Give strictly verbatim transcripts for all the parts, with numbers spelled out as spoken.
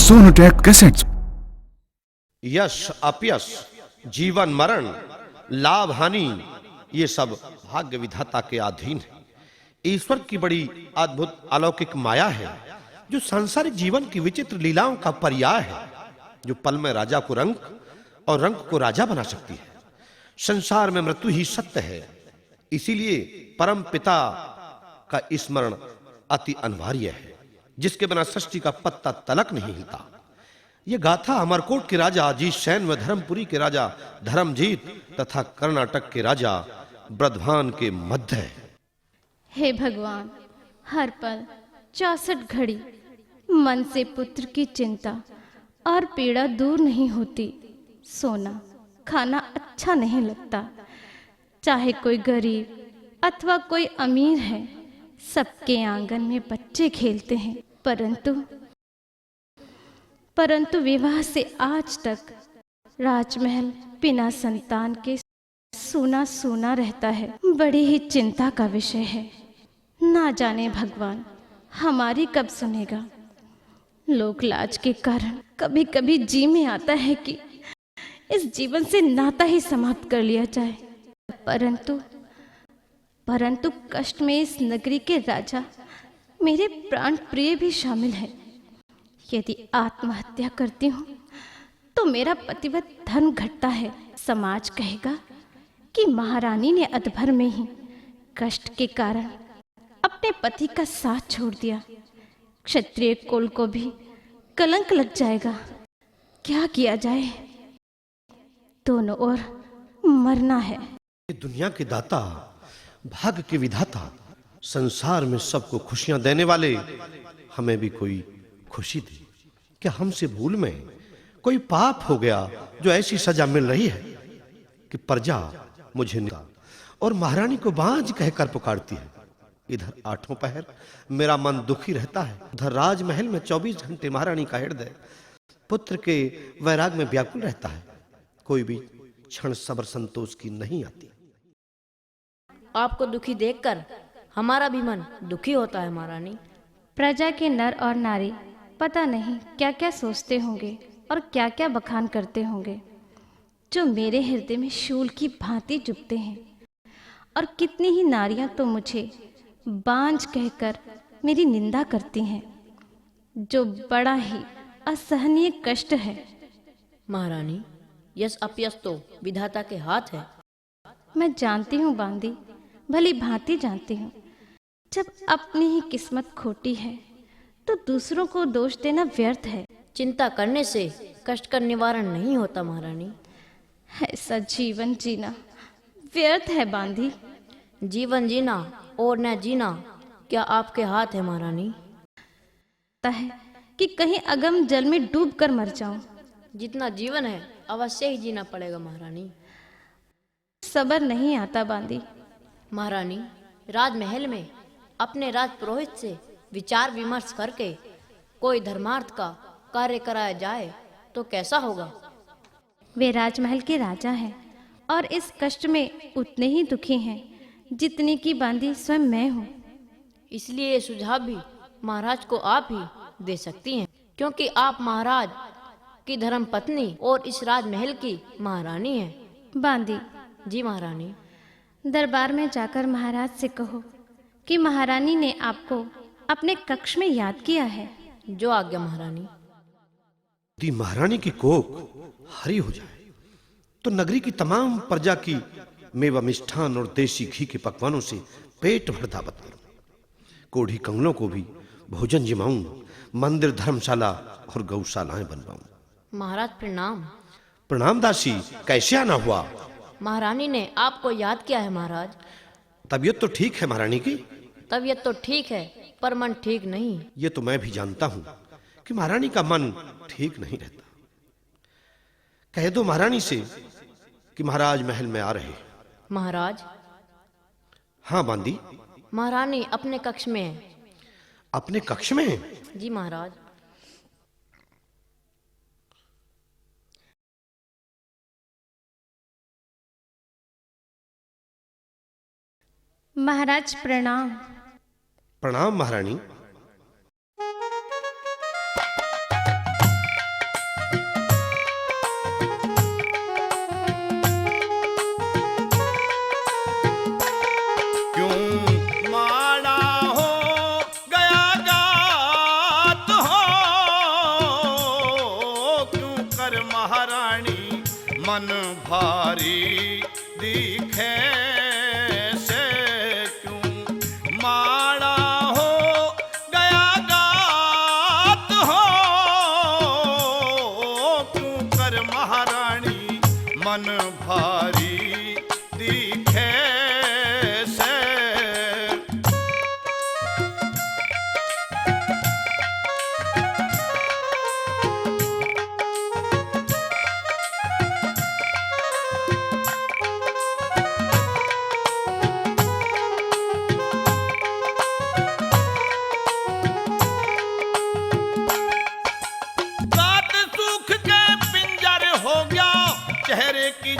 Sonotech Cassettes। यश अपयश, जीवन मरण, लाभ हानि, ये सब भाग्य विधाता के अधीन है। ईश्वर की बड़ी अद्भुत अलौकिक माया है, जो सांसारिक जीवन की विचित्र लीलाओं का पर्याय है, जो पल में राजा को रंक और रंक को राजा बना सकती है। संसार में मृत्यु ही सत्य है, इसीलिए परम पिता का स्मरण अति अनिवार्य है, जिसके बिना सृष्टि का पत्ता तलक नहीं हिलता। ये गाथा अमरकोट के राजा अजीत सैन व धर्मपुरी के राजा धर्मजीत तथा कर्नाटक के राजा ब्रजभान के मध्य है। हे भगवान, हर पल चौसठ घड़ी मन से पुत्र की चिंता और पीड़ा दूर नहीं होती। सोना खाना अच्छा नहीं लगता, चाहे कोई गरीब अथवा कोई अमीर है, सबके आंगन में बच्चे खेलते हैं, परंतु परंतु विवाह से आज तक राजमहल बिना संतान के सूना सूना रहता है। बड़ी ही चिंता का विषय है। ना जाने भगवान हमारी कब सुनेगा। लोक लाज के कारण कभी कभी जी में आता है कि इस जीवन से नाता ही समाप्त कर लिया जाए, परंतु परंतु कष्ट में इस नगरी के राजा मेरे प्राण प्रिय भी शामिल हैं। यदि आत्महत्या करती हूँ तो मेरा पतिव्रत धर्म घटता है। समाज कहेगा कि महारानी ने अधभर में ही कष्ट के कारण अपने पति का साथ छोड़ दिया। क्षत्रिय कुल को भी कलंक लग जाएगा। क्या किया जाए? दोनों ओर मरना है। ये दुनिया के दाता, भाग्य के विधाता, संसार में सबको खुशियां देने वाले, हमें भी कोई खुशी दे। क्या हमसे भूल में कोई पाप हो गया जो ऐसी सजा मिल रही है कि प्रजा मुझे निंदा और महारानी को बांझ कहकर पुकारती है? इधर आठों पहर मेरा मन दुखी रहता है, उधर राजमहल में चौबीस घंटे महारानी का हृदय पुत्र के वैराग में व्याकुल रहता है। कोई भी क्षण सबर संतोष की नहीं आती। आपको दुखी देखकर हमारा भी मन दुखी होता है महारानी। प्रजा के नर और नारी पता नहीं क्या क्या सोचते होंगे और क्या क्या बखान करते होंगे, जो मेरे हृदय में शूल की भांति चुभते हैं। और कितनी ही नारियां तो मुझे बांझ कहकर मेरी निंदा करती हैं, जो बड़ा ही असहनीय कष्ट है। महारानी, यश अपयश तो विधाता के हाथ है। मैं जानती हूँ बांदी, भली भांति जानती हूँ। जब अपनी ही किस्मत खोटी है तो दूसरों को दोष देना व्यर्थ है। चिंता करने से कष्ट का निवारण नहीं होता महारानी। ऐसा जीवन जीना व्यर्थ है बांदी। जीवन जीना और न जीना क्या आपके हाथ है महारानी? लगता है कि कहीं अगम जल में डूब कर मर जाऊं। जितना जीवन है अवश्य ही जीना पड़ेगा महारानी। सबर नहीं आता बांदी। महारानी, राजमहल में अपने राजपुरोहित से विचार विमर्श करके कोई धर्मार्थ का कार्य कराया जाए तो कैसा होगा? वे राजमहल के राजा हैं और इस कष्ट में उतने ही दुखी हैं जितनी की बांदी स्वयं मैं हूँ। इसलिए ये सुझाव भी महाराज को आप ही दे सकती हैं, क्योंकि आप महाराज की धर्म पत्नी और इस राजमहल की महारानी हैं। बांदी। जी महारानी। दरबार में जाकर महाराज से कहो कि महारानी ने आपको अपने कक्ष में याद किया है। जो आज्ञा महारानी। यदि महारानी की कोख हरी हो जाए तो नगरी की तमाम प्रजा की मेवा मिष्ठान और देसी घी के पकवानों से पेट भर दावत करूं। कोढ़ी कंगलों को भी भोजन जिमाऊं, मंदिर, धर्मशाला और गौशालाएं बनवाऊं। महाराज प्रणाम। प्रणाम दासी, कैसे आना हुआ? महारानी ने आपको याद किया है महाराज। तबीयत तो ठीक है महारानी की? तबीयत तो ठीक है, पर मन ठीक नहीं। ये तो मैं भी जानता हूँ कि महारानी का मन ठीक नहीं रहता। कह दो महारानी से कि महाराज महल में आ रहे हैं। महाराज। हाँ बांदी। महारानी अपने कक्ष में है। अपने कक्ष में है? जी महाराज। महाराज प्रणाम। प्रणाम महारानी।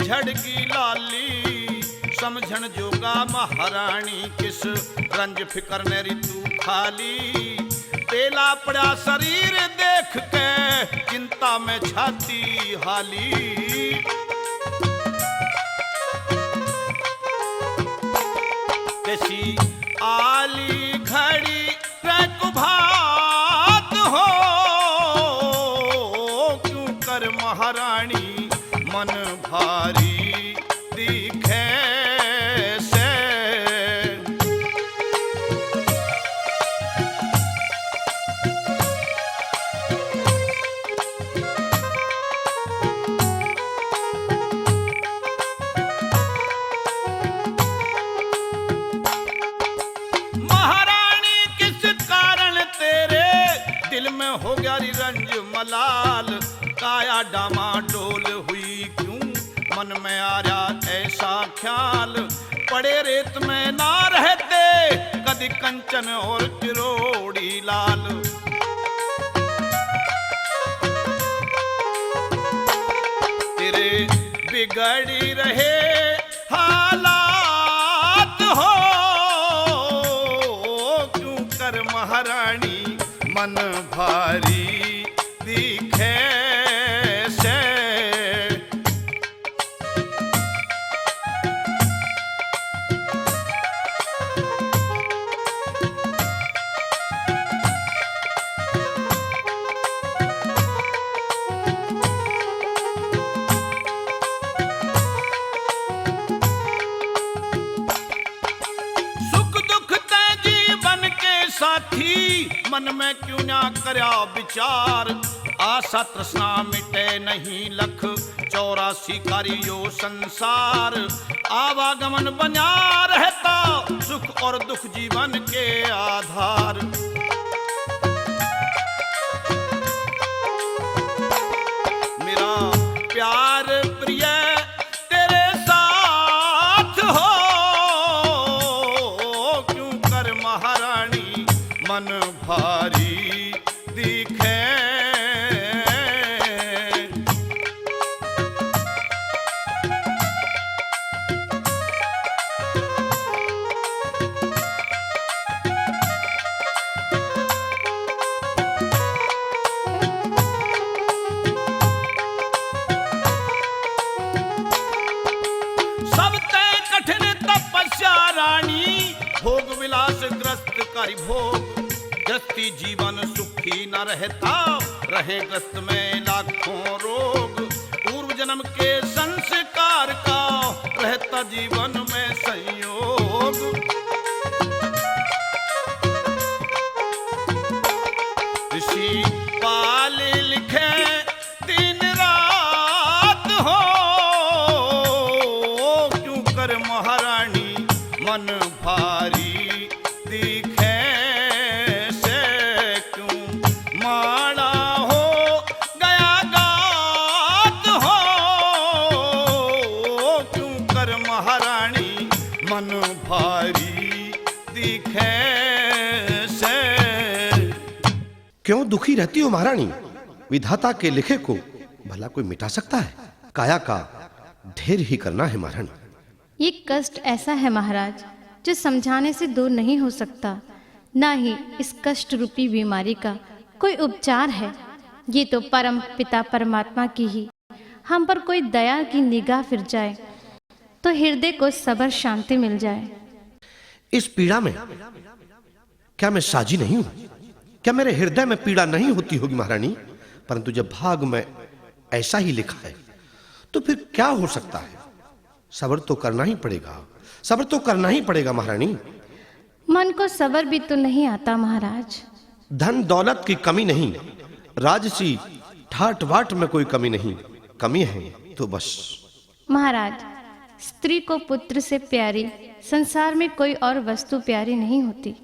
झड़गी लाली। समझण जोगा महारानी किस, रंज फिकर ने ऋतु खाली। बेला पड़ा शरीर देख के, चिंता में छाती हाली। कैसी आली घड़ी रे कुभात हो, क्यों कर महारानी मन भारी दिखे से। महारानी किस कारण तेरे दिल में हो गया रे रंज मलाल। काया डामाडोल हुई क्यों, मन में आ रहा ऐसा ख्याल। पड़े रेत में ना रहते कदी कंचन और किरोड़ी लाल। तेरे बिगड़ी रहे हालात हो, क्यों कर महारानी मन भारी दिखे से। सुख दुख तै जीवन के साथी, मन में क्यों ना करया विचार। आशा तृष्णा मिटे नहीं लख, चौरासी कार्यो संसार। आवागमन बना रहता, सुख और दुख जीवन के आधार। मेरा प्यार प्रिय तेरे साथ हो, क्यों कर महारानी मन भारी दिखे। सबतै कठिन तपस्या रानी, भोग विलास ग्रस्त करी भोग। गृहस्थी जीवन सुखी न रहता, रहे ग्रस्त में लाखों रोग। पूर्व जन्म के संस्कार का रहता जीवन में संयोग। ऋषि पाल लिखे दिन रात हो, क्यों कर महारानी मन भारी दिखे से, क्यों माड़ा हो गया गात हो, क्यों कर महारानी मन भारी दिखे से। क्यों दुखी रहती हो महारानी? विधाता के लिखे को भला कोई मिटा सकता है? काया का ढेर ही करना है महारानी। ये कष्ट ऐसा है महाराज, जो समझाने से दूर नहीं हो सकता, ना ही इस कष्ट रूपी बीमारी का कोई उपचार है। ये तो परम पिता परमात्मा की ही हम पर कोई दया की निगाह फिर जाए, तो हृदय को सबर शांति मिल जाए। इस पीड़ा में क्या मैं साझी नहीं हूं? क्या मेरे हृदय में पीड़ा नहीं होती होगी महारानी? परंतु जब भाग में ऐसा ही लिखा है, तो फिर क्या हो सकता है? सब्र तो करना ही पड़ेगा, सब्र तो करना ही पड़ेगा महारानी। मन को सब्र भी तो नहीं आता महाराज। धन दौलत की कमी नहीं, राजसी ठाट बाट में कोई कमी नहीं, कमी है तो बस। महाराज, स्त्री को पुत्र से प्यारी संसार में कोई और वस्तु प्यारी नहीं होती।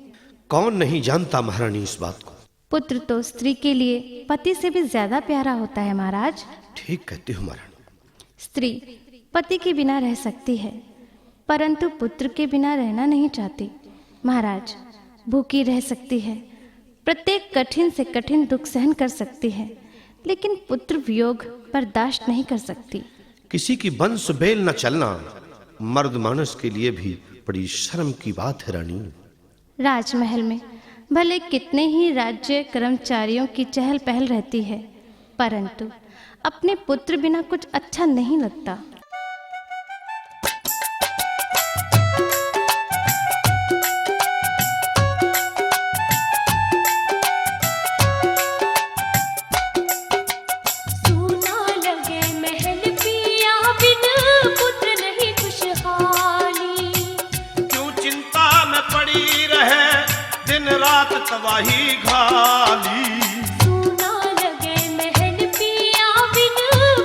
कौन नहीं जानता महारानी इस बात को? पुत्र तो स्त्री के लिए पति से भी ज्यादा प्यारा होता है महाराज। ठीक कहती हो महारानी। स्त्री पति के बिना रह सकती है, परंतु पुत्र के बिना रहना नहीं चाहती। महाराज, भूखी रह सकती है, प्रत्येक कठिन से कठिन दुख सहन कर सकती है, लेकिन पुत्र वियोग बर्दाश्त नहीं कर सकती। किसी की बंस बेल न चलना मर्द मानस के लिए भी बड़ी शर्म की बात है रानी। राजमहल में भले कितने ही राज्य कर्मचारियों की चहल पहल रहती है, परंतु अपने पुत्र बिना कुछ अच्छा नहीं लगता। सूना लगे महल पिया बिन पुत्र नहीं खुशहाली। क्यों चिंता में पड़ी रहे दिन रात तबाही घाली। सूना लगे महल पिया बिन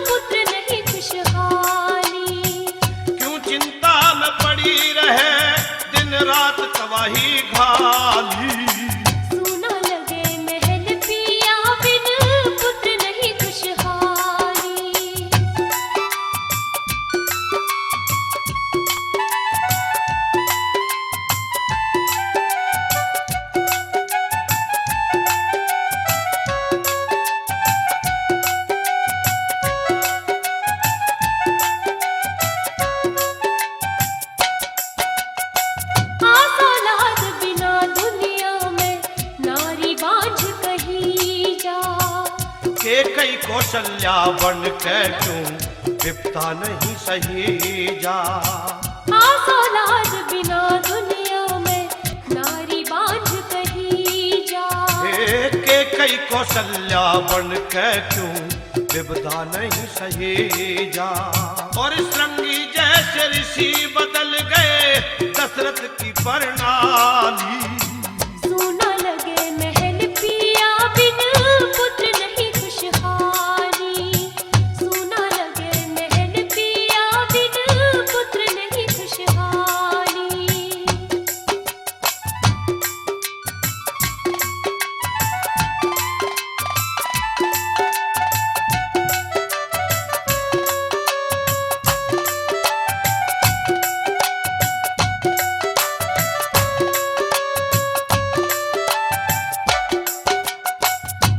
पुत्र नहीं खुशहाली। क्यों चिंता में पड़ी रहे दिन रात तबाही घाली। सूना लगे महल पिया बिन पुत्र नहीं खुशहाली। आस औलाद बिना दुनिया में नारी बांझ कही जा। के कई कौशल्या बन के क्यों विपदा नहीं सही जा। आस औलाद बिना दुनिया में नारी बांझ कही जा। हे के कई कौशल्या बन के क्यों विपदा नहीं सही जा। और श्रृंगी जैसे ऋषि बदल गए दशरथ की प्रणाली। सूना लगे महल पिया बिन पुत्र नहीं खुशहाली। सूना लगे महल पिया बिन पुत्र नहीं खुशहाली।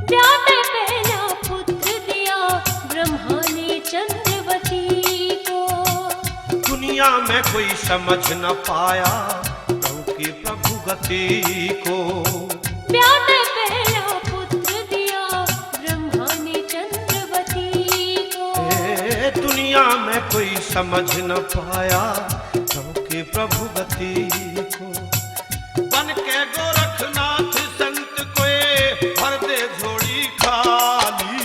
ब्याह तै पहला पुत्र दिया ब्रह्मा ने चंद्रवती को। दुनिया में कोई समझ न पाया प्रभु की प्रभु गति को। ब्याह तै पहला पुत्र दिया ब्रह्मा ने चंद्रवती को। ए, दुनिया में कोई समझ न पाया प्रभु की प्रभु गति को। बन के गोरखनाथ संत कोए भर दे झोली खाली।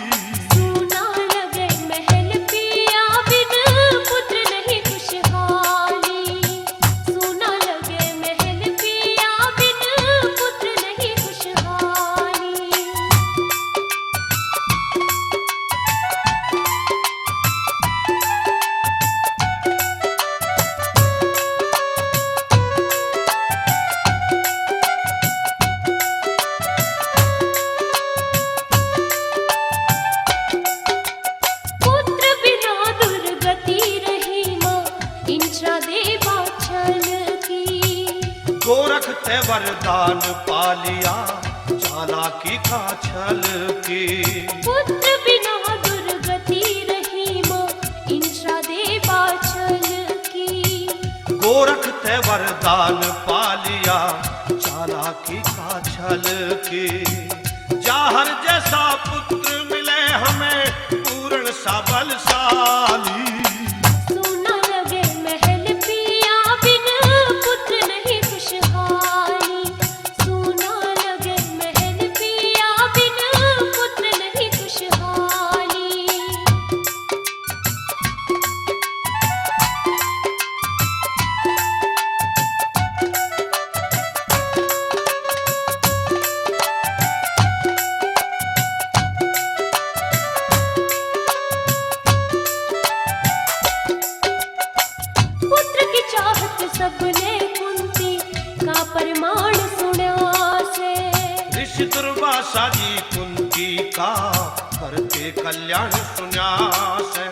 सूना लगे महल पिया बिन पुत्र नहीं खुशहाली। सूना लगे महल पिया बिन पुत्र नहीं खुशहाली। पुत्र बिना दुर्गति रही माँ इंद्रा देवा छल की। गोरख ते वरदान पा लिया चालाकी का छल की। पुत्र बिना दुर्गति रही माँ इंद्रा देवा छल की। गोरख ते वरदान पा लिया चालाकी का छल की। जाहर जैसा पुत्र मिले हमें पूर्ण सा बलशाली। सूना लगे महल पिया बिन पुत्र नहीं खुशहाली। सूना लगे महल पिया बिन पुत्र नहीं खुशहाली। पुत्र की चाहत सबने कुंती का प्रमाण सुना से। ऋषि दुर्वासा जी कुंती का करते कल्याण सुना से।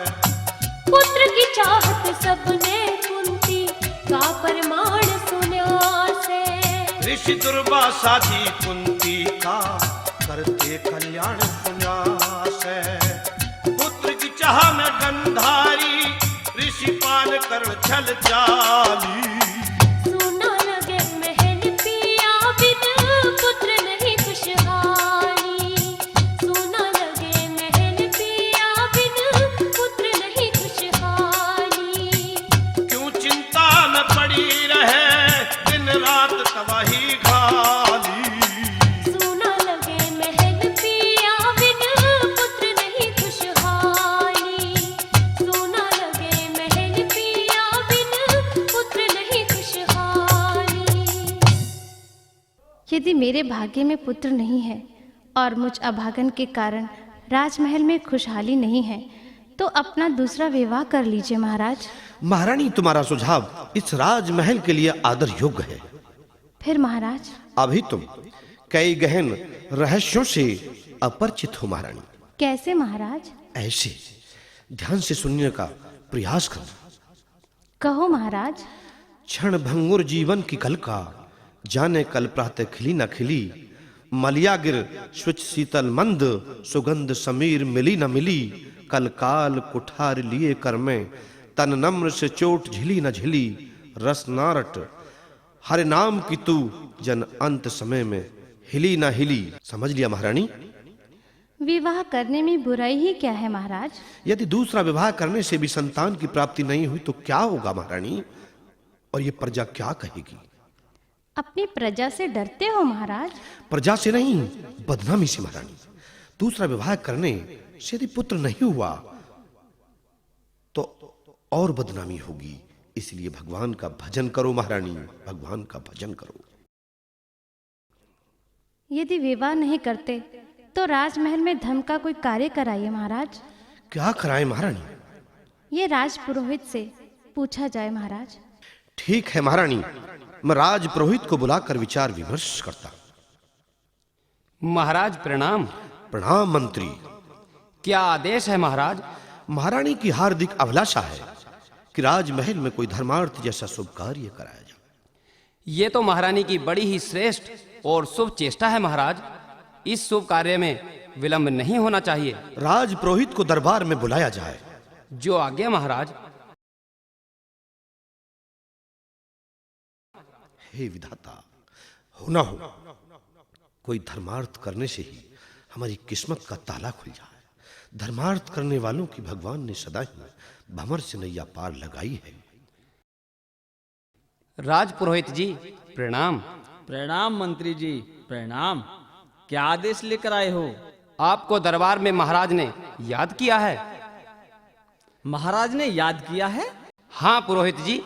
पुत्र की चाहत सबने कुंती का प्रमाण सुना से। ऋषि दुर्वासा जी कुंती का करते कल्याण सुना से। पुत्र की चाह में गंधारी करण छल चाली। सूना लगे महल पिया बिन, पुत्र नहीं खुशहाली। सूना लगे महल पिया बिन, पुत्र नहीं खुशहाली। क्यों चिंता में पड़ी रहे, दिन रात तबाही घाली। सूना लगे महल पिया बिन, पुत्र नहीं खुशहाली। सूना लगे महल पिया बिन, पुत्र नहीं खुशहाली। यदि मेरे भाग्य में पुत्र नहीं है और मुझ अभागन के कारण राजमहल में खुशहाली नहीं है, तो अपना दूसरा विवाह कर लीजिए महाराज। महारानी, तुम्हारा सुझाव इस राजमहल के लिए आदर योग्य है। फिर महाराज? अभी तुम कई गहन रहस्यों से अपरिचित हो महारानी। कैसे महाराज? ऐसे, ध्यान से सुनने का प्रयास करना। कहो महाराज। क्षण भंगुर जीवन की कल का, जाने कल प्रातः खिली न खिली। मलिया गिर स्वच्छ शीतल मंद, सुगंध समीर मिली न मिली। कल काल कुठार लिए कर में, तन नम्र से चोट झिली न झिली। रस नारट हरि नाम की तू, जन अंत समय में हिली न हिली। समझ लिया महारानी? विवाह करने में बुराई ही क्या है महाराज? यदि दूसरा विवाह करने से भी संतान की प्राप्ति नहीं हुई तो क्या होगा महारानी? और ये प्रजा क्या कहेगी? अपनी प्रजा से डरते हो महाराज? प्रजा से नहीं, बदनामी से महारानी। दूसरा विवाह करने से यदि पुत्र नहीं हुआ तो और बदनामी होगी। इसलिए भगवान का भजन करो महारानी, भगवान का भजन करो। यदि विवाह नहीं करते तो राजमहल में धर्म का कोई कार्य कराइए महाराज। क्या कराएं महारानी? ये राजपुरोहित से पूछा जाए महाराज। ठीक है महारानी, मैं राजपुरोहित को बुलाकर विचार विमर्श करता। महाराज प्रणाम। प्रणाम मंत्री। क्या आदेश है महाराज? महारानी की हार्दिक अभिलाषा है कि राजमहल में कोई धर्मार्थ जैसा शुभ कार्य कराया जाए। ये तो महारानी की बड़ी ही श्रेष्ठ और शुभ चेष्टा है महाराज। इस शुभ कार्य में विलंब नहीं होना चाहिए। राजपुरोहित को दरबार में बुलाया जाए। जो आज्ञा महाराज। हे विधाता, हो ना हो, कोई धर्मार्थ करने से ही हमारी किस्मत का ताला खुल जाए। धर्मार्थ करने वालों की भगवान ने सदा ही भंवर से नैया पार लगाई है। राजपुरोहित जी, प्रणाम। प्रणाम मंत्री जी, प्रणाम। क्या आदेश लेकर आए हो? आपको दरबार में महाराज ने याद किया है। महाराज ने याद किया है? हाँ पुरोहित जी।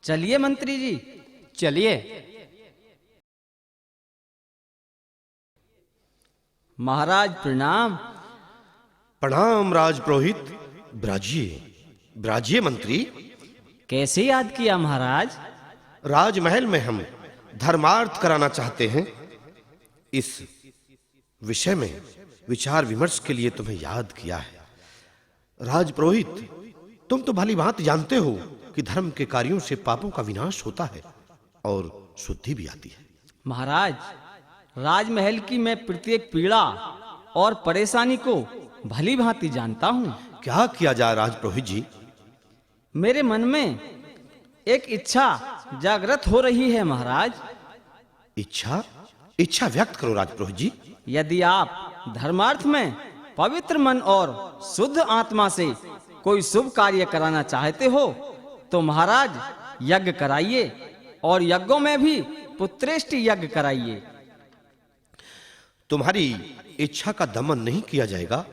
चलिए मंत्री जी। चलिए। महाराज प्रणाम। प्रणाम राजपुरोहित। विराजिए, विराजिए मंत्री। कैसे याद किया महाराज? राजमहल में हम धर्मार्थ कराना चाहते हैं। इस विषय में विचार विमर्श के लिए तुम्हें याद किया है। राजपुरोहित, तुम तो भली भांति जानते हो कि धर्म के कार्यों से पापों का विनाश होता है और शुद्धि भी आती है। महाराज, राजमहल की मैं प्रत्येक पीड़ा और परेशानी को भली भांति जानता हूँ। क्या किया जाए राजपुरोहित जी? मेरे मन में एक इच्छा जागृत हो रही है महाराज। इच्छा? इच्छा व्यक्त करो राजपुरोहित जी। यदि आप धर्मार्थ में पवित्र मन और शुद्ध आत्मा से कोई शुभ कार्य कराना चाहते हो तो महाराज, यज्ञ कराइए और यज्ञों में भी पुत्रेष्टि यज्ञ कराइए। तुम्हारी इच्छा का दमन नहीं किया जाएगा,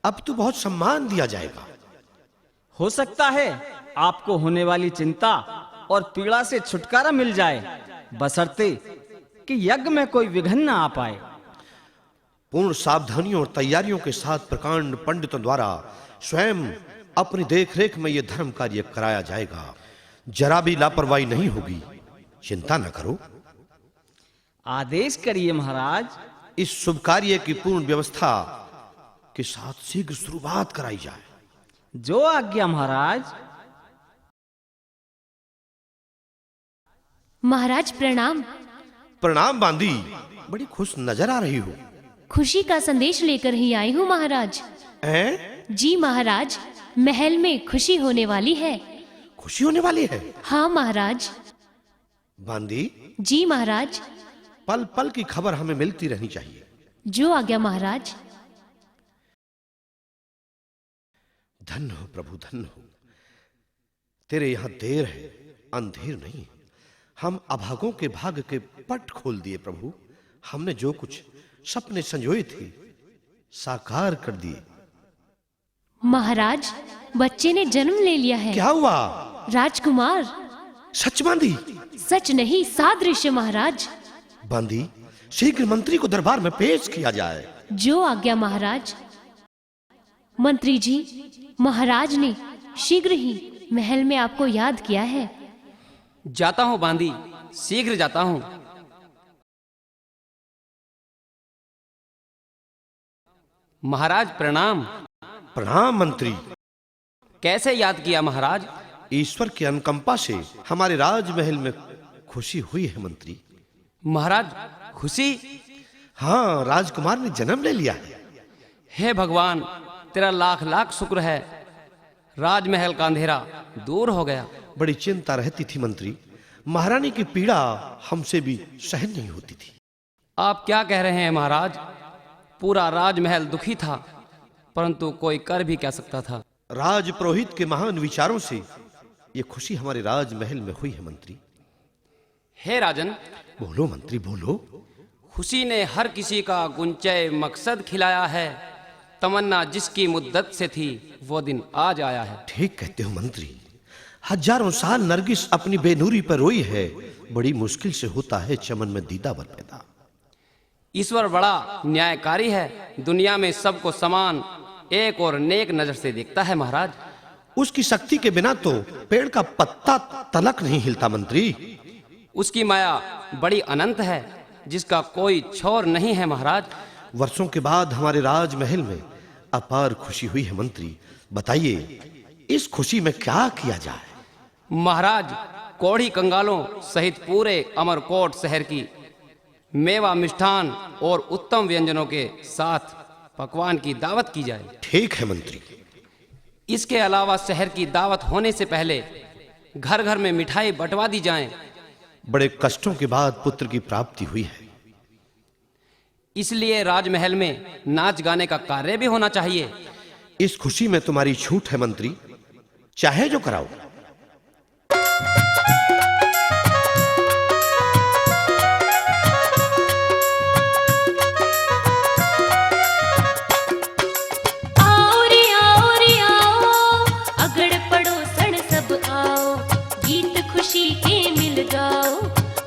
अब तो बहुत सम्मान दिया जाएगा। हो सकता है आपको होने वाली चिंता और पीड़ा से छुटकारा मिल जाए, बशर्ते कि यज्ञ में कोई विघ्न ना आ पाए। पूर्ण सावधानियों और तैयारियों के साथ प्रकांड पंडितों द्वारा स्वयं अपनी देखरेख में ये धर्म कार्य कराया जाएगा। जरा भी लापरवाही नहीं होगी, चिंता न करो। आदेश करिए महाराज। इस शुभ कार्य की पूर्ण व्यवस्था के साथ शीघ्र शुरुआत कराई जाए। जो आज्ञा महाराज। महाराज प्रणाम। प्रणाम बांदी, बड़ी खुश नजर आ रही हो। खुशी का संदेश लेकर ही आई हूँ महाराज। हैं? जी महाराज, महल में खुशी होने वाली है। खुशी होने वाली है? हाँ महाराज। बांदी। जी महाराज। पल पल की खबर हमें मिलती रहनी चाहिए। जो आज्ञा महाराज। धन्य हो प्रभु, धन्य हो। तेरे यहाँ देर है, अंधेर नहीं। हम अभागों के भाग के पट खोल दिए प्रभु। हमने जो कुछ सपने संजोए थे, साकार कर दिए। महाराज, बच्चे ने जन्म ले लिया है। क्या हुआ? राजकुमार। सच बांदी? सच नहीं, सादृश्य महाराज। बांदी, शीघ्र मंत्री को दरबार में पेश किया जाए। जो आज्ञा महाराज। मंत्री जी, महाराज ने शीघ्र ही महल में आपको याद किया है। जाता हूँ बांदी, शीघ्र जाता हूँ। महाराज प्रणाम। प्रणाम मंत्री। कैसे याद किया महाराज? ईश्वर की अनुकंपा से हमारे राजमहल में खुशी हुई है मंत्री। महाराज, खुशी? हाँ, राजकुमार ने जन्म ले लिया है। हे भगवान, तेरा लाख लाख शुक्र है, राजमहल का अंधेरा दूर हो गया। बड़ी चिंता रहती थी मंत्री, महारानी की पीड़ा हमसे भी सहन नहीं होती थी। आप क्या कह रहे हैं महाराज? पूरा राजमहल दुखी था, परंतु कोई कर भी क्या सकता था? राजपुरोहित के महान विचारों से ये खुशी हमारे राजमहल में हुई है मंत्री। हे राजन। बोलो मंत्री, बोलो। खुशी ने हर किसी का गुंचे मकसद खिलाया है। तमन्ना जिसकी मुद्दत से थी, वो दिन आज आया है। ठीक कहते हो मंत्री। हजारों साल नरगिस अपनी बेनूरी पर रोई है। बड़ी मुश्किल से होता है चमन में दीदावर पैदा। ईश्वर बड़ा न्यायकारी है, दुनिया में सबको समान एक और नेक नजर से देखता है महाराज। उसकी शक्ति के बिना तो पेड़ का पत्ता तलक नहीं हिलता मंत्री। उसकी माया बड़ी अनंत है, जिसका कोई छोर नहीं है महाराज। वर्षों के बाद हमारे राजमहल में अपार खुशी हुई है मंत्री। बताइए, इस खुशी में क्या किया जाए? महाराज, कोढ़ी कंगालों सहित पूरे अमरकोट शहर की मेवा मिष्ठान और उत्तम व्यंजनों के साथ पकवान की दावत की जाए। ठीक है मंत्री। इसके अलावा शहर की दावत होने से पहले घर घर में मिठाई बंटवा दी जाए। बड़े कष्टों के बाद पुत्र की प्राप्ति हुई है। इसलिए राजमहल में नाच गाने का कार्य भी होना चाहिए। इस खुशी में तुम्हारी छूट है मंत्री, चाहे जो कराओ। आओ रे आओ रे आओ, अगड़ पड़ोसण सब आओ, गीत खुशी के मिल गाओ।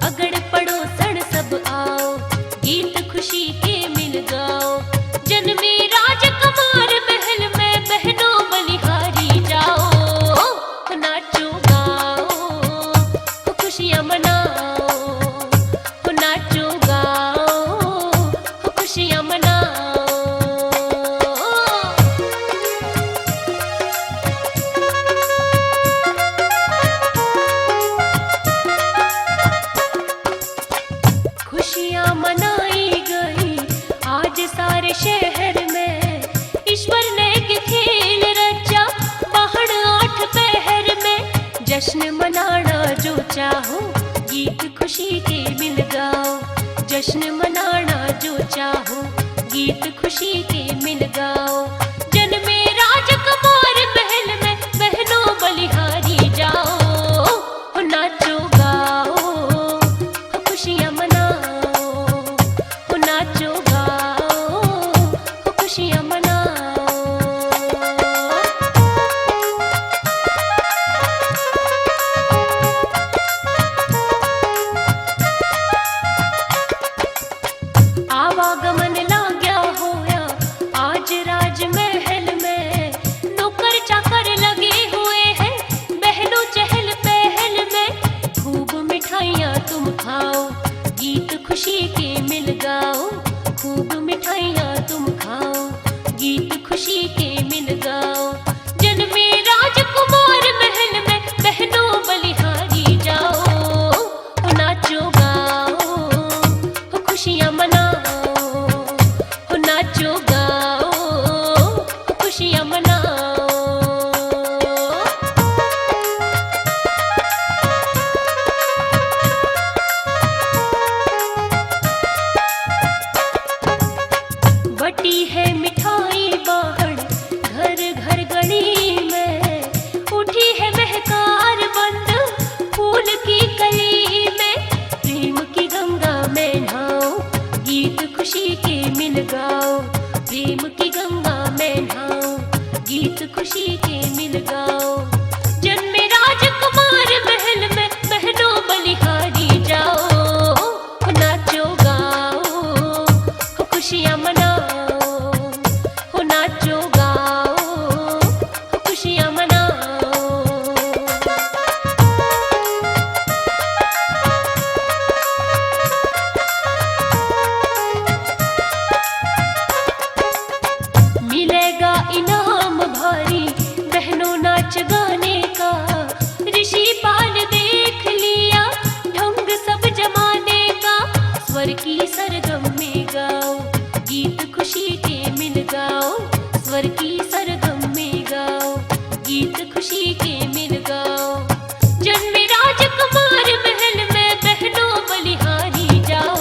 अगड़ पड़ोसण सब आओ, गीत खुशी के मिल गाओ। जन्मे राजकुमार महल में, बहनों बलिहारी जाओ। नाचो गाओ, खुशियाँ मनाओ। नाचो गाओ, खुशियाँ मनाओ। खुशियाँ मनाई गई आज सारे शहर में। ईश्वर ने एक खेल रचा, बाहर आठ पहर में। जश्न मनाना जो चाहो, गीत खुशी के मिल गाओ। जश्न मनाना जो चाहो, गीत खुशी के मिल गाओ। जन्मे राजकुमार महल में, बहनों बलिहारी जाओ। हो नाचो गाओ, हो खुशियाँ मनाओ। हो नाचो गाओ, हो खुशियाँ मनाओ। आवागमन लाग्या होया आज राजमहल में, नौकर चाकर लगे हुए हैं बहनों चहल पहल में। खूब मिठाइयाँ तुम खाओ, गीत खुशी के मिल गाओ। खूब मिठाइयाँ तुम खाओ, गीत खुशी के मिल गाओ। जन्मे राजकुमार महल में, बहनों बलिहारी जाओ। हो नाचो गाओ, हो खुशियाँ मनाओ। हो नाचो गाओ, हो खुशियाँ मनाओ। खुशी के मिल गाओ, जन्मे राजकुमार महल में, बहनों बलिहारी जाओ, हो नाचो गाओ, हो खुशियाँ मनाओ, हो नाचो गाओ, हो खुशियाँ मनाओ। मिलेगा इनाम भारी, बहनों नाच गाने का, ऋषि पाल देख लिया ढंग सब जमाने का। स्वर की सरगम में गाओ, गीत खुशी के मिल गाओ, स्वर की सरगम में गाओ, गीत खुशी के मिल गाओ। जन्मे राजकुमार महल में, बहनों बलिहारी जाओ,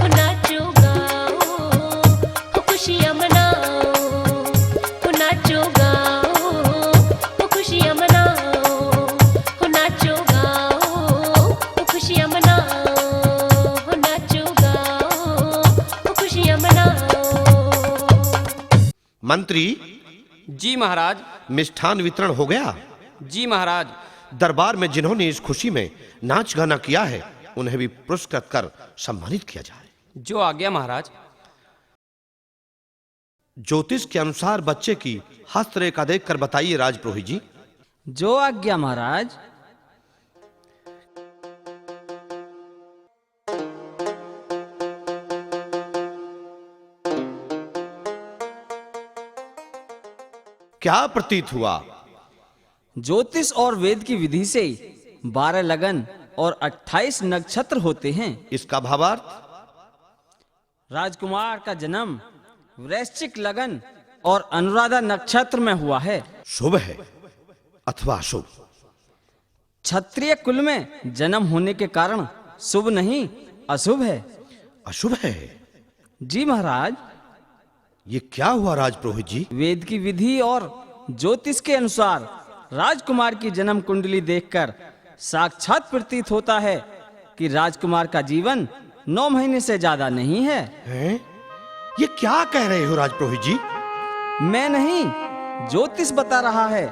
हो नाचो गाओ, हो खुशियाँ मनाओ, हो नाचो गाओ, हो खुशियाँ मनाओ, हो नाचो गाओ, हो खुशियाँ मनाओ, हो नाचो गाओ, हो खुशियाँ मनाओ। मंत्री, जी महाराज। मिष्ठान वितरण हो गया? जी महाराज। दरबार में जिन्होंने इस खुशी में नाच गाना किया है, उन्हें भी पुरस्कृत कर सम्मानित किया जाए। जो आज्ञा महाराज। ज्योतिष के अनुसार बच्चे की हस्तरेखा देखकर बताइए राजपुरोहित जी। जो आज्ञा महाराज। क्या प्रतीत हुआ? ज्योतिष और वेद की विधि से बारह लगन और अट्ठाईस नक्षत्र होते हैं। इसका भावार्थ? राजकुमार का जन्म वृश्चिक लगन और अनुराधा नक्षत्र में हुआ है। शुभ है अथवा अशुभ? क्षत्रिय कुल में जन्म होने के कारण शुभ नहीं, अशुभ है। अशुभ है? जी महाराज। ये क्या हुआ राजपुरोहित जी? वेद की विधि और ज्योतिष के अनुसार राजकुमार की जन्म कुंडली देखकर साक्षात प्रतीत होता है कि राजकुमार का जीवन नौ महीने से ज्यादा नहीं है। हैं? ये क्या कह रहे हो राजपुरोहित जी? मैं नहीं, ज्योतिष बता रहा है।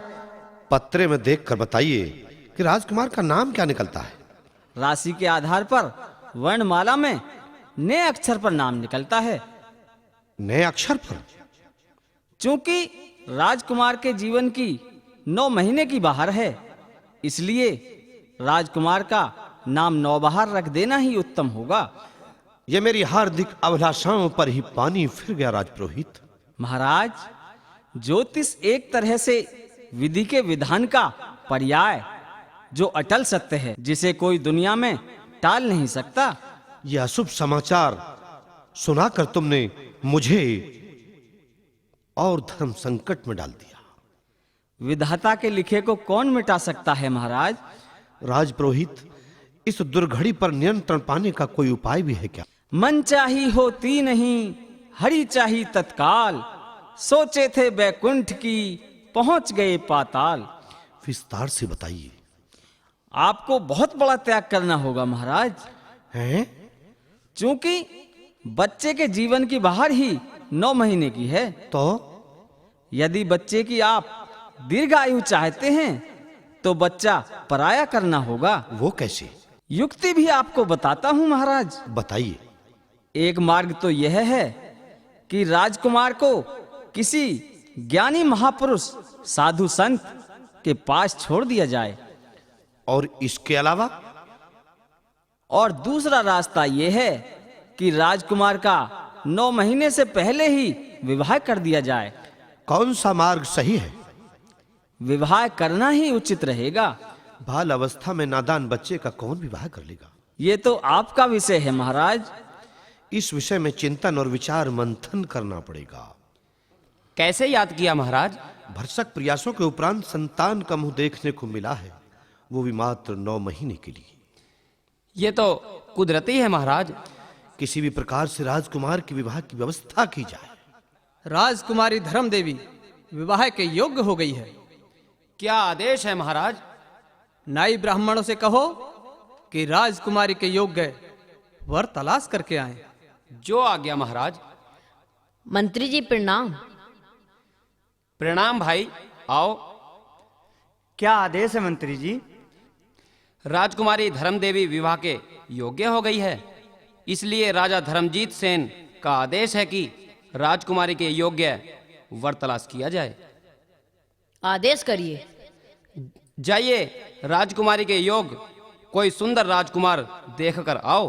पत्रे में देखकर बताइए कि राजकुमार का नाम क्या निकलता है। राशि के आधार पर वर्णमाला में नए अक्षर पर नाम निकलता है। नए अक्षर पर? चूंकि राजकुमार के जीवन की नौ महीने की बहार है, इसलिए राजकुमार का नाम नौबहार रख देना ही उत्तम होगा। यह मेरी हार्दिक अभिलाषाओं पर ही पानी फिर गया राजपुरोहित। महाराज, ज्योतिष एक तरह से विधि के विधान का पर्याय, जो अटल सत्य है, जिसे कोई दुनिया में टाल नहीं सकता। यह अशुभ समाचार सुनाकर तुमने मुझे और धर्म संकट में डाल दिया। विधाता के लिखे को कौन मिटा सकता है महाराज? राजपुरोहित, इस दुर्घड़ी पर नियंत्रण पाने का कोई उपाय भी है क्या? मन चाही होती नहीं, हरि चाही तत्काल। सोचे थे बैकुंठ की, पहुंच गए पाताल। विस्तार से बताइए। आपको बहुत बड़ा त्याग करना होगा महाराज। हैं? चूंकि बच्चे के जीवन की बहार ही नौ महीने की है। तो? यदि बच्चे की आप दीर्घ आयु चाहते हैं, तो बच्चा पराया करना होगा। वो कैसे? युक्ति भी आपको बताता हूं महाराज। बताइए। एक मार्ग तो यह है कि राजकुमार को किसी ज्ञानी महापुरुष, साधु संत के पास छोड़ दिया जाए। और इसके अलावा? और दूसरा रास्ता यह है कि राजकुमार का नौ महीने से पहले ही विवाह कर दिया जाए। कौन सा मार्ग सही है? विवाह करना ही उचित रहेगा। बाल अवस्था में नादान बच्चे का कौन विवाह कर लेगा? ये तो आपका विषय है महाराज। इस विषय में चिंतन और विचार मंथन करना पड़ेगा। कैसे याद किया महाराज? भरसक प्रयासों के उपरांत संतान का मुंह देखने को मिला है, वो भी मात्र नौ महीने के लिए। ये तो कुदरती है महाराज। किसी भी प्रकार से राजकुमार के विवाह की व्यवस्था की जाए। राजकुमारी धर्म देवी विवाह के योग्य हो गई है। क्या आदेश है महाराज? नाई ब्राह्मणों से कहो कि राजकुमारी के योग्य वर तलाश करके आए। जो आज्ञा महाराज। मंत्री जी प्रणाम। प्रणाम भाई, आओ। क्या आदेश है मंत्री जी? राजकुमारी धर्म देवी विवाह के योग्य हो गई है, इसलिए राजा धर्मजीत सेन का आदेश है कि राजकुमारी के योग्य वर तलाश किया जाए। आदेश करिए। जाइए, राजकुमारी के योग्य कोई सुंदर राजकुमार देख कर आओ।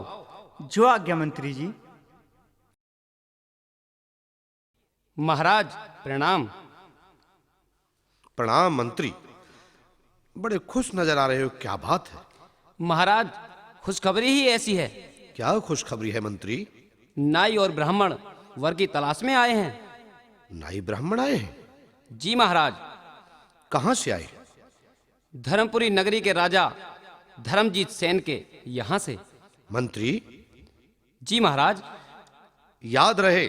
जो आज्ञा मंत्री जी। महाराज, प्रणाम। प्रणाम मंत्री, बड़े खुश नजर आ रहे हो, क्या बात है? महाराज, खुशखबरी ही ऐसी है। क्या खुशखबरी है मंत्री? नाई और ब्राह्मण वर की तलाश में आए हैं। नाई ब्राह्मण आए हैं? जी महाराज। कहाँ से आए? धर्मपुरी नगरी के राजा धर्मजीत सेन के यहाँ से। मंत्री। जी महाराज। याद रहे,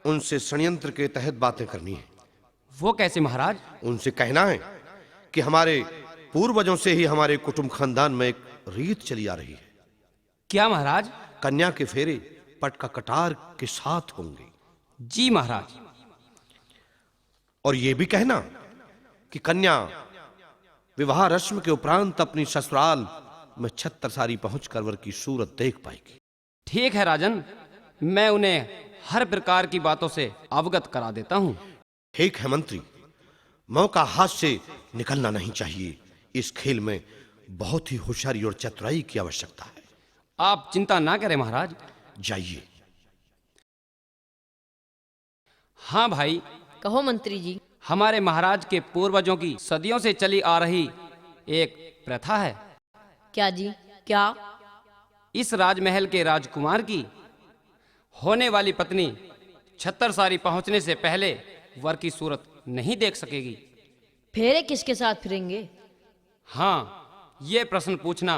उनसे षड्यंत्र के तहत बातें करनी है। वो कैसे महाराज? उनसे कहना है कि हमारे पूर्वजों से ही हमारे कुटुंब खानदान में एक रीत चली आ रही है। क्या महाराज? कन्या के फेरे पट का कटार के साथ होंगे। जी महाराज। और ये भी कहना कि कन्या विवाह रस्म के उपरांत अपनी ससुराल में छत्तर सारी पहुंचकर वर की सूरत देख पाएगी। ठीक है राजन, मैं उन्हें हर प्रकार की बातों से अवगत करा देता हूँ। ठीक है मंत्री, मौका हाथ से निकलना नहीं चाहिए। इस खेल में बहुत ही होशियारी और चतुराई की आवश्यकता है। आप चिंता ना करें महाराज। जाइए। हाँ भाई। कहो मंत्री जी। हमारे महाराज के पूर्वजों की सदियों से चली आ रही एक प्रथा है। क्या जी, क्या? इस राजमहल के राजकुमार की होने वाली पत्नी छत्तर सारी पहुंचने से पहले वर की सूरत नहीं देख सकेगी। फेरे किसके साथ फिरेंगे? हाँ, ये प्रश्न पूछना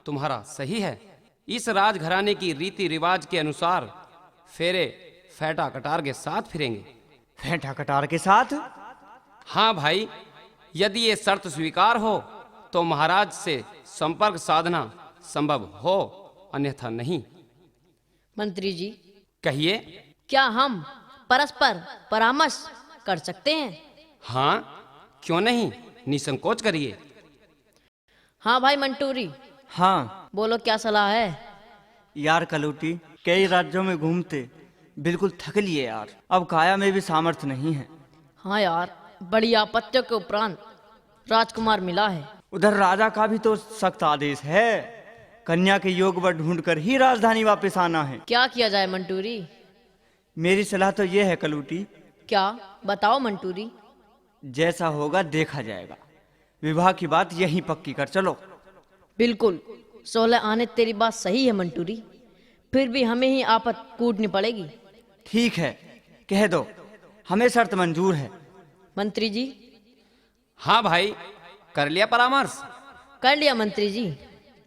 तुम्हारा सही है। इस राजघराने की रीति रिवाज के अनुसार फेरे फेंटा कटार के साथ फिरेंगे। फेंटा कटार के साथ? हाँ भाई, यदि ये शर्त स्वीकार हो तो महाराज से संपर्क साधना संभव हो, अन्यथा नहीं। मंत्री जी। कहिए। क्या हम परस्पर परामर्श कर सकते हैं? हाँ, क्यों नहीं, निसंकोच करिए। हाँ भाई मंटूरी। हाँ। बोलो, क्या सलाह है? यार कलूटी, कई राज्यों में घूमते बिल्कुल थक लिए यार, अब काया में भी सामर्थ्य नहीं है। हाँ यार, बड़ी आपत्तियों के उपरांत राजकुमार मिला है। उधर राजा का भी तो सख्त आदेश है, कन्या के योग वर ढूंढकर ही राजधानी वापस आना है। क्या किया जाए मंटूरी? मेरी सलाह तो ये है कलूटी। क्या? बताओ मंटूरी। जैसा होगा देखा जाएगा, विवाह की बात यहीं पक्की कर चलो। बिल्कुल, सोलह आने तेरी बात सही है मंटूरी, फिर भी हमें ही आफत कूटनी पड़ेगी। ठीक है, कह दो, हमें शर्त मंजूर है। मंत्री जी। हाँ भाई, कर लिया परामर्श? कर लिया मंत्री जी।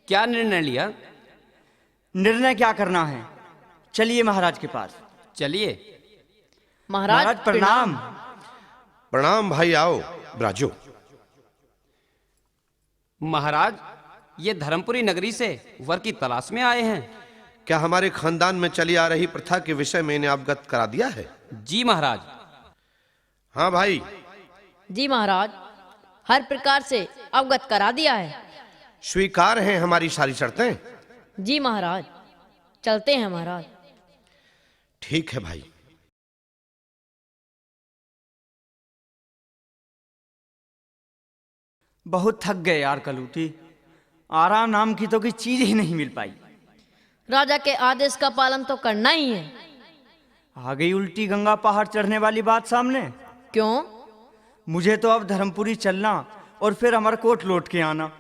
क्या निर्णय लिया? निर्णय क्या करना है, चलिए महाराज के पास। चलिए। महाराज, महाराज, प्रणाम। प्रणाम भाई, आओ, ब्राजो। महाराज, ये धर्मपुरी नगरी से वर की तलाश में आए हैं। क्या हमारे खानदान में चली आ रही प्रथा के विषय में इन्हें अवगत करा दिया है? जी महाराज। हाँ भाई। जी महाराज, हर प्रकार से अवगत करा दिया है। स्वीकार हैं हमारी सारी शर्तें? जी महाराज, चलते हैं महाराज। ठीक है भाई। बहुत थक गए यार कलूटी, आराम नाम की तो कोई चीज ही नहीं मिल पाई। राजा के आदेश का पालन तो करना ही है। आ गई उल्टी गंगा पहाड़ चढ़ने वाली बात सामने। क्यों? मुझे तो अब धर्मपुरी चलना और फिर अमरकोट लौट के आना।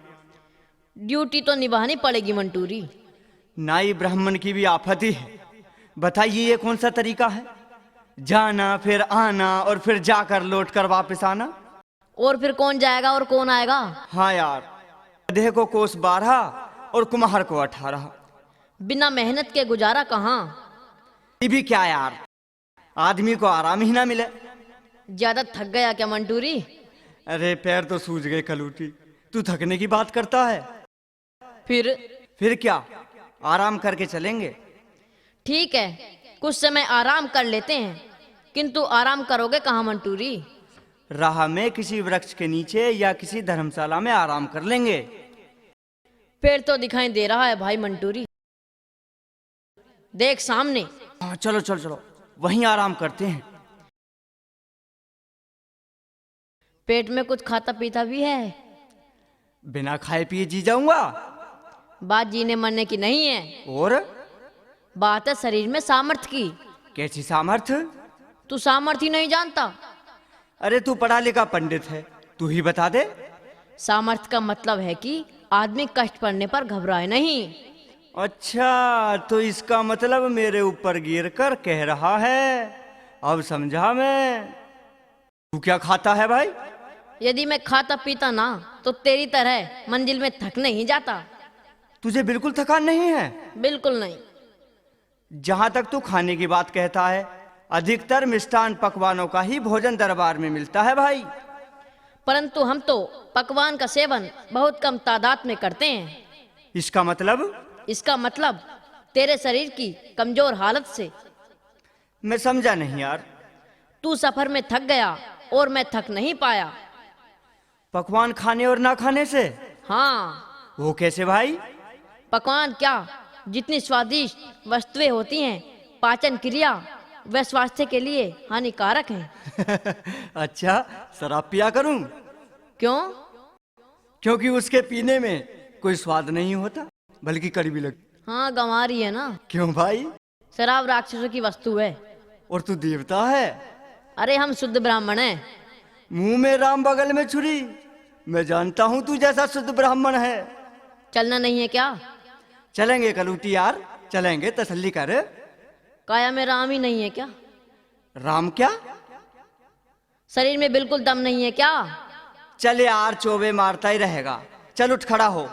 ड्यूटी तो निभानी पड़ेगी मंटूरी। नाई ब्राह्मण की भी आफत ही है। बताइए, ये कौन सा तरीका है? जाना, फिर आना और फिर जाकर लौट कर वापस आना। और फिर कौन जाएगा और कौन आएगा? हाँ यार, गधे को कोस बारह और कुम्हार को अठारह। बिना मेहनत के गुजारा कहाँ? ये भी क्या यार, आदमी को आराम ही ना मिले। ज्यादा थक गया क्या मंटूरी? अरे, पैर तो सूज गए कलूटी, तू थकने की बात करता है। फिर? फिर क्या, आराम करके चलेंगे। ठीक है, कुछ समय आराम कर लेते हैं, किंतु आराम करोगे कहाँ मंटूरी? राह में किसी वृक्ष के नीचे या किसी धर्मशाला में आराम कर लेंगे। पेड़ तो दिखाई दे रहा है भाई मंटूरी, देख सामने। हाँ, चलो चलो चलो, वहीं आराम करते हैं। पेट में कुछ खाता पीता भी है? बिना खाए पिए जी जाऊंगा। बात जीने मरने की नहीं है। और? बात है शरीर में सामर्थ्य की। कैसी सामर्थ्य? तू सामर्थ्य ही नहीं जानता। अरे, तू पढ़ा लिखा पंडित है, तू ही बता दे। सामर्थ्य का मतलब है कि आदमी कष्ट पड़ने पर घबराए नहीं। अच्छा, तो इसका मतलब मेरे ऊपर गिर कर कह रहा है, अब समझा मैं। तू क्या खाता है भाई? यदि मैं खाता पीता ना, तो तेरी तरह मंजिल में थक नहीं जाता। तुझे बिल्कुल थकान नहीं है? बिल्कुल नहीं। जहां तक तू खाने की बात कहता है, अधिकतर मिष्ठान पकवानों का ही भोजन दरबार में मिलता है भाई। परंतु हम तो पकवान का सेवन बहुत कम तादाद में करते हैं। इसका मतलब? इसका मतलब तेरे शरीर की कमजोर हालत से। मैं समझा नहीं यार। तू सफर में थक गया और मैं थक नहीं पाया। पकवान खाने और ना खाने से? हाँ। वो कैसे भाई? पकवान क्या, जितनी स्वादिष्ट वस्तुएं होती हैं, पाचन क्रिया व स्वास्थ्य के लिए हानिकारक हैं। अच्छा, शराब पिया करूं? क्यों? क्योंकि उसके पीने में कोई स्वाद नहीं होता, बल्कि कड़वी लगती। हाँ, गंवार ही है ना। क्यों भाई? शराब राक्षसों की वस्तु है। और तू देवता है? अरे, हम शुद्ध ब्राह्मण हैं। मुंह में राम, बगल में छुरी। मैं जानता हूँ तू जैसा शुद्ध ब्राह्मण है। चलना नहीं है क्या? चलेंगे कलूटी यार, चलेंगे, तसल्ली कर। काया में राम ही नहीं है क्या? राम क्या? शरीर में बिल्कुल दम नहीं है क्या? चल यार, चोबे मारता ही रहेगा। चल, उठ खड़ा हो।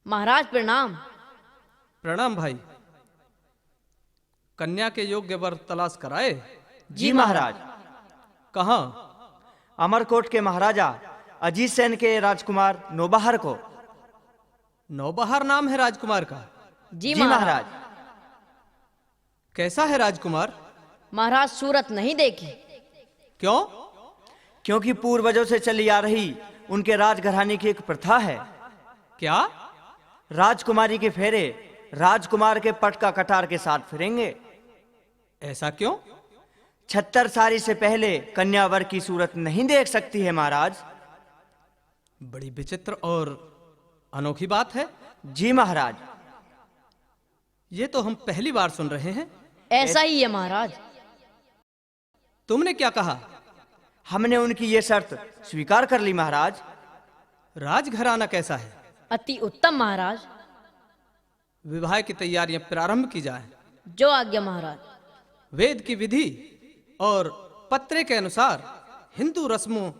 महाराज प्रणाम। प्रणाम भाई। कन्या के योग्य वर तलाश कराए? जी महाराज। कहाँ? अमरकोट के महाराजा अजीत सेन के राजकुमार नौबहार को। नौबहार नाम है राजकुमार का? जी जी महाराज। महाराज। कैसा है राजकुमार? महाराज, सूरत नहीं देखी। क्यों? क्योंकि पूर्वजों से चली आ रही उनके राजघराने की एक प्रथा है। क्या? राजकुमारी के फेरे राजकुमार के पट का कटार के साथ फिरेंगे। ऐसा क्यों? छत्तर सारी से पहले कन्यावर की सूरत नहीं देख सकती है महाराज। बड़ी विचित्र और अनोखी बात है। जी महाराज। ये तो हम पहली बार सुन रहे हैं। ऐसा ही है महाराज। तुमने क्या कहा? हमने उनकी ये शर्त स्वीकार कर ली महाराज। राजघराना कैसा है? अति उत्तम महाराज। विवाह की तैयारियां प्रारंभ की जाए। जो आज्ञा महाराज। वेद की विधि और पत्रे के अनुसार हिंदू रस्मों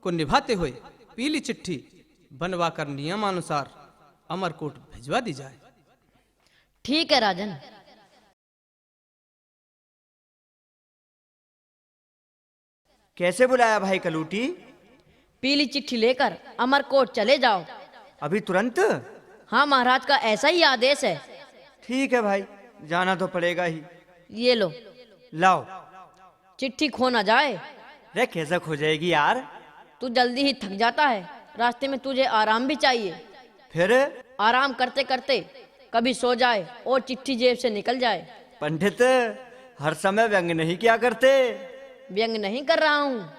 को निभाते हुए पीली चिट्ठी बनवाकर नियमानुसार अमरकोट भिजवा दी जाए। ठीक है राजन। कैसे बुलाया भाई कलूटी? पीली चिट्ठी लेकर अमरकोट चले जाओ। अभी तुरंत? हाँ महाराज, का ऐसा ही आदेश है। ठीक है भाई, जाना तो पड़ेगा ही। ये लो। लाओ। चिट्ठी खो ना जाए। रे, कैसे खो जाएगी यार? तू जल्दी ही थक जाता है, रास्ते में तुझे आराम भी चाहिए। फिर? आराम करते करते कभी सो जाए और चिट्ठी जेब से निकल जाए। पंडित, हर समय व्यंग नहीं किया करते। व्यंग नहीं कर रहा हूँ।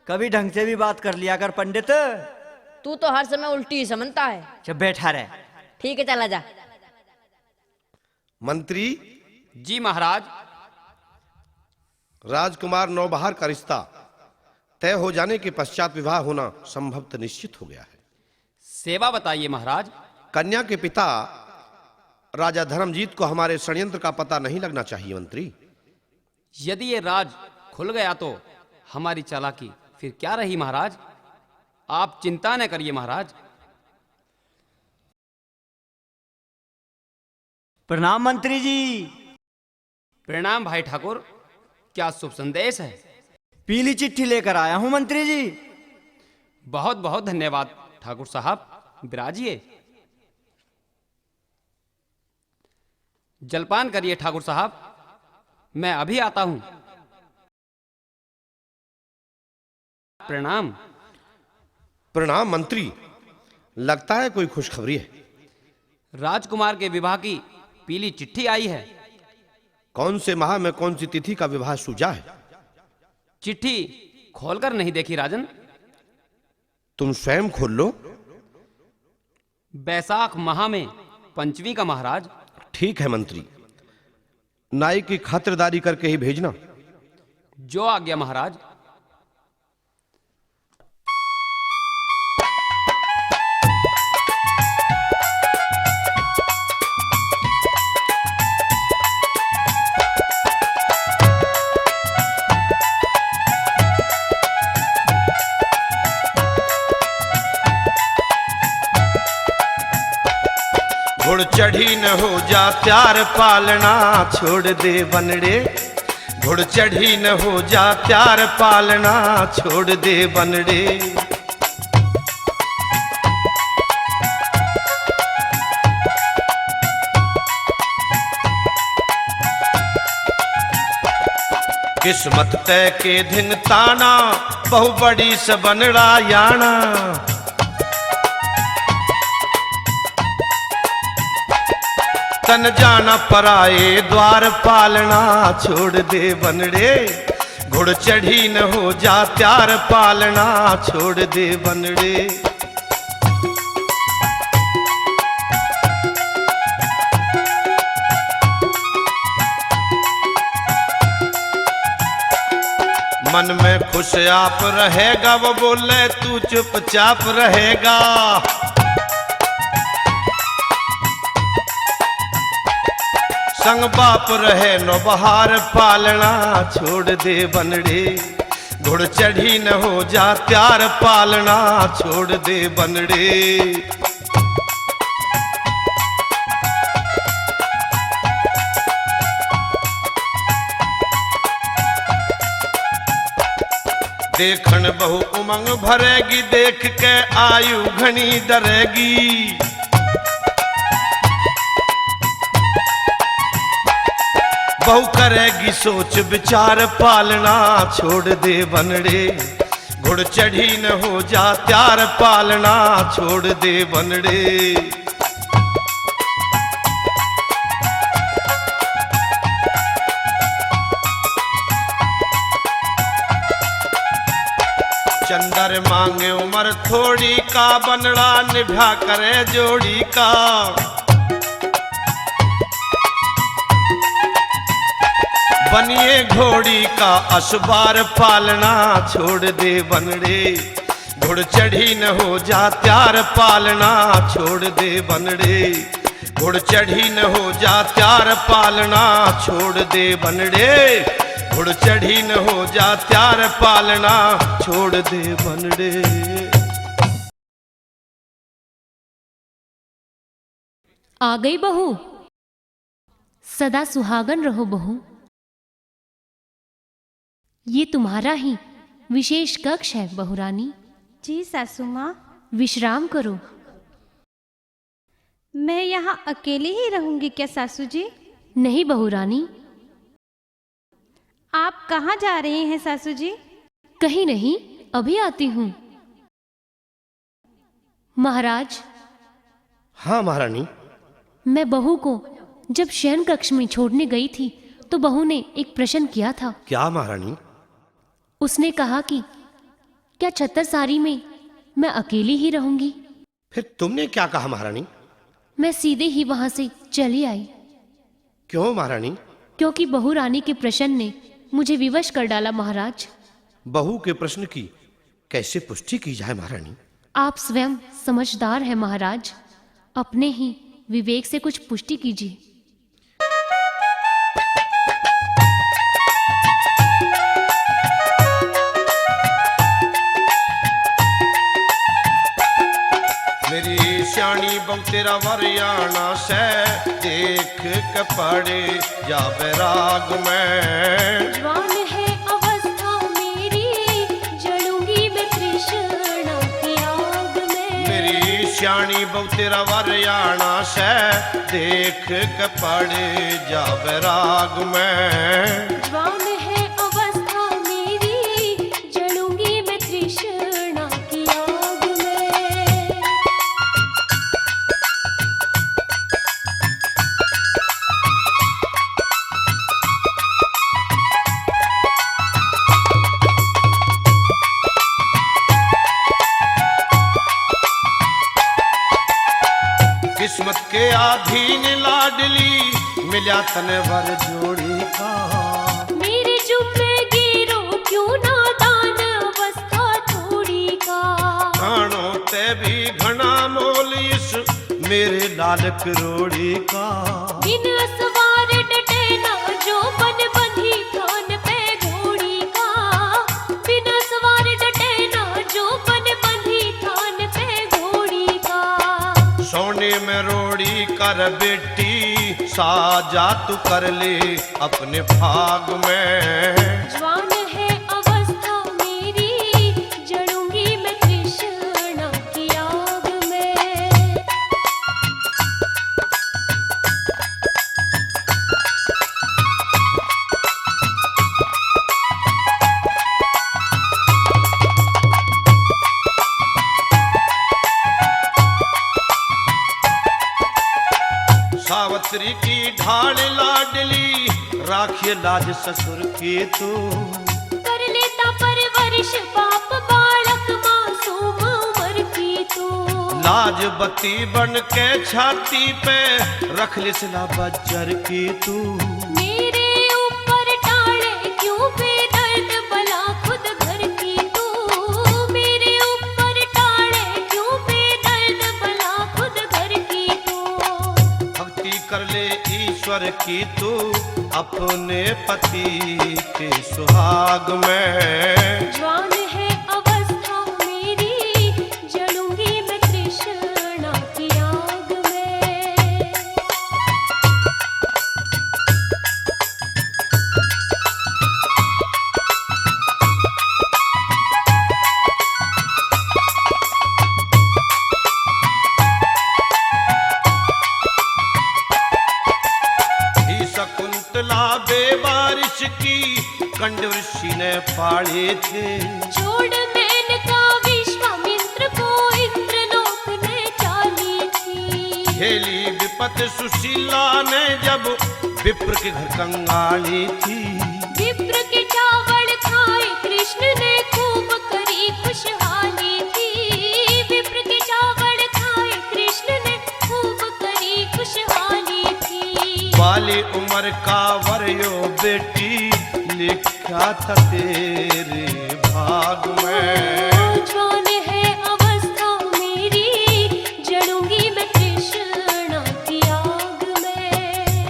कभी ढंग से भी बात कर लिया कर पंडित। तू तो हर समय उल्टी ही समझता है। चुप बैठा रहे। ठीक है, चला जा। मंत्री। जी महाराज। राजकुमार नौबहार का रिश्ता तय हो जाने के पश्चात विवाह होना संभवतः निश्चित हो गया है। सेवा बताइए महाराज। कन्या के पिता राजा धर्मजीत को हमारे षड्यंत्र का पता नहीं लगना चाहिए मंत्री। यदि ये राज खुल गया तो हमारी चालाकी फिर क्या रही महाराज? आप चिंता न करिए महाराज। प्रणाम मंत्री जी। प्रणाम भाई ठाकुर, क्या शुभ संदेश है? पीली चिट्ठी लेकर आया हूं मंत्री जी। बहुत बहुत धन्यवाद ठाकुर साहब, विराजिए। जलपान करिए ठाकुर साहब, मैं अभी आता हूँ। प्रणाम। प्रणाम मंत्री, लगता है कोई खुशखबरी है। राजकुमार के विवाह की पीली चिट्ठी आई है। कौन से माह में कौन सी तिथि का विवाह सूझा है? चिट्ठी खोलकर नहीं देखी राजन। तुम स्वयं खोल लो। बैसाख माह में पंचमी का महाराज। ठीक है मंत्री, नाई की खातिरदारी करके ही भेजना। जो आज्ञा महाराज। घुड़ चढ़ी न हो जा त्यार पालना छोड़ दे बनड़े। घुड़ चढ़ी न हो जा त्यार पालना छोड़ दे बनड़े। किस्मत तय के दिन ताना, बहु बड़ी सबनड़ा याना। तन जाना पराए द्वार पालना छोड़ दे बनड़े। घुड़ चढ़ी न हो जा त्यार पालना छोड़ दे बनड़े। मन में खुश आप रहेगा, वो बोले तू चुपचाप रहेगा। संग बाप रहे नौबहार पालना छोड़ दे बनड़े। घुड़ चढ़ी न हो जा त्यार पालना छोड़ दे बनड़े। देखण बहु उमंग भरेगी, देख के आयु घणी डरेगी। बहु करेगी सोच विचार, पालना छोड़ दे बनड़े। घुड़ चढ़ी न हो जा त्यार, पालना छोड़ दे बनड़े। चंदर मांगे उम्र थोड़ी का, बनड़ा निभा करे जोड़ी का। बनिए घोड़ी का असबार, पालना छोड़ दे बनड़े। घुड़ चढ़ी न हो जा त्यार, पालना छोड़ दे बनड़े। घुड़ चढ़ी न हो जा त्यार, पालना छोड़ दे बनड़े। घुड़ चढ़ी न हो जा त्यार, पालना छोड़ दे बनड़े। आ गई बहू, सदा सुहागन रहो बहू। ये तुम्हारा ही विशेष कक्ष है बहू रानी। जी सासू माँ। विश्राम करो। मैं यहाँ अकेली ही रहूंगी क्या सासू जी? नहीं बहू रानी। आप कहाँ जा रही हैं सासू जी? कहीं नहीं, अभी आती हूँ। महाराज। हाँ महारानी। मैं बहू को जब शयन कक्ष में छोड़ने गई थी तो बहू ने एक प्रश्न किया था। क्या महारानी? उसने कहा कि क्या छत्तर सारी में मैं अकेली ही रहूंगी? फिर तुमने क्या कहा महारानी? मैं सीधे ही वहां से चली आई। क्यों महारानी? क्योंकि बहू रानी के प्रश्न ने मुझे विवश कर डाला महाराज। बहू के प्रश्न की कैसे पुष्टि की जाए महारानी? आप स्वयं समझदार हैं महाराज, अपने ही विवेक से कुछ पुष्टि कीजिए। मेरी स्याणी बहू तेरा वर आना सै, देख के पड़ जा बैराग में। जवान है अवस्था मेरी, जलूंगी मैं तृष्णा की आग में। मेरी यानी बहु तेरा वर आना से, देख के पड़ जावे राग में। जवान है अवस्था मेरी, जलूंगी मैं तृष्णा की आग में। किस्मत के अधीन लाडली, मिल्या तने वर जोड़ी का। मेरे जुम्मे गिरो क्यों नादान, अवस्था थोड़ी का। खाणो ते भी घणा मोल इस, मेरे लाल करोड़ी का। बिन असवार डटे ना, जो बन बंधी थान पे घोड़ी का। बिन असवार डटे ना, जो बन बंधी थान पे घोड़ी का। सोने में रोड़ी कर बेटी, साजा तू कर ले अपने भाग में। जवान है अवस्था मेरी, जलूंगी मैं तृष्णा की आग में। सावित्री की ढाल लाडली, राखिए लाज ससुर की तू। कर लेता परवरिश बाप बालक मासूम उम्र की तू। लाज बत्ती बन के छाती पे, रख ले सिला बज्जर की तू। मेरे ऊपर टाले क्यों बेदर्द भला खुद घर की तू। मेरे ऊपर टाले क्यों बेदर्द भला खुद घर की तू। भक्ति कर ले ईश्वर की तू, अपने पति के सुहाग में। जवान है अवस्था मेरी, जलूंगी मैं तृष्णा की आग में। ही शकुंतला बेवारिश की, कंड ऋषि ने पाले थे। छोड़ मेनका विश्वामित्र को, इंद्रलोक ने चाली थी। झेली विपत सुशीला ने जब, विप्र के घर कंगाली थी। विप्र के चावल खाए कृष्ण ने, खूब करी खुशहाली थी। विप्र के चावल खाए कृष्ण ने, खूब करी खुशहाली थी। बाली उम्र का वर यो बेटी, लिखा था तेरे भाग में। जवान है अवस्था मेरी, जलूंगी मैं तृष्णा की आग में।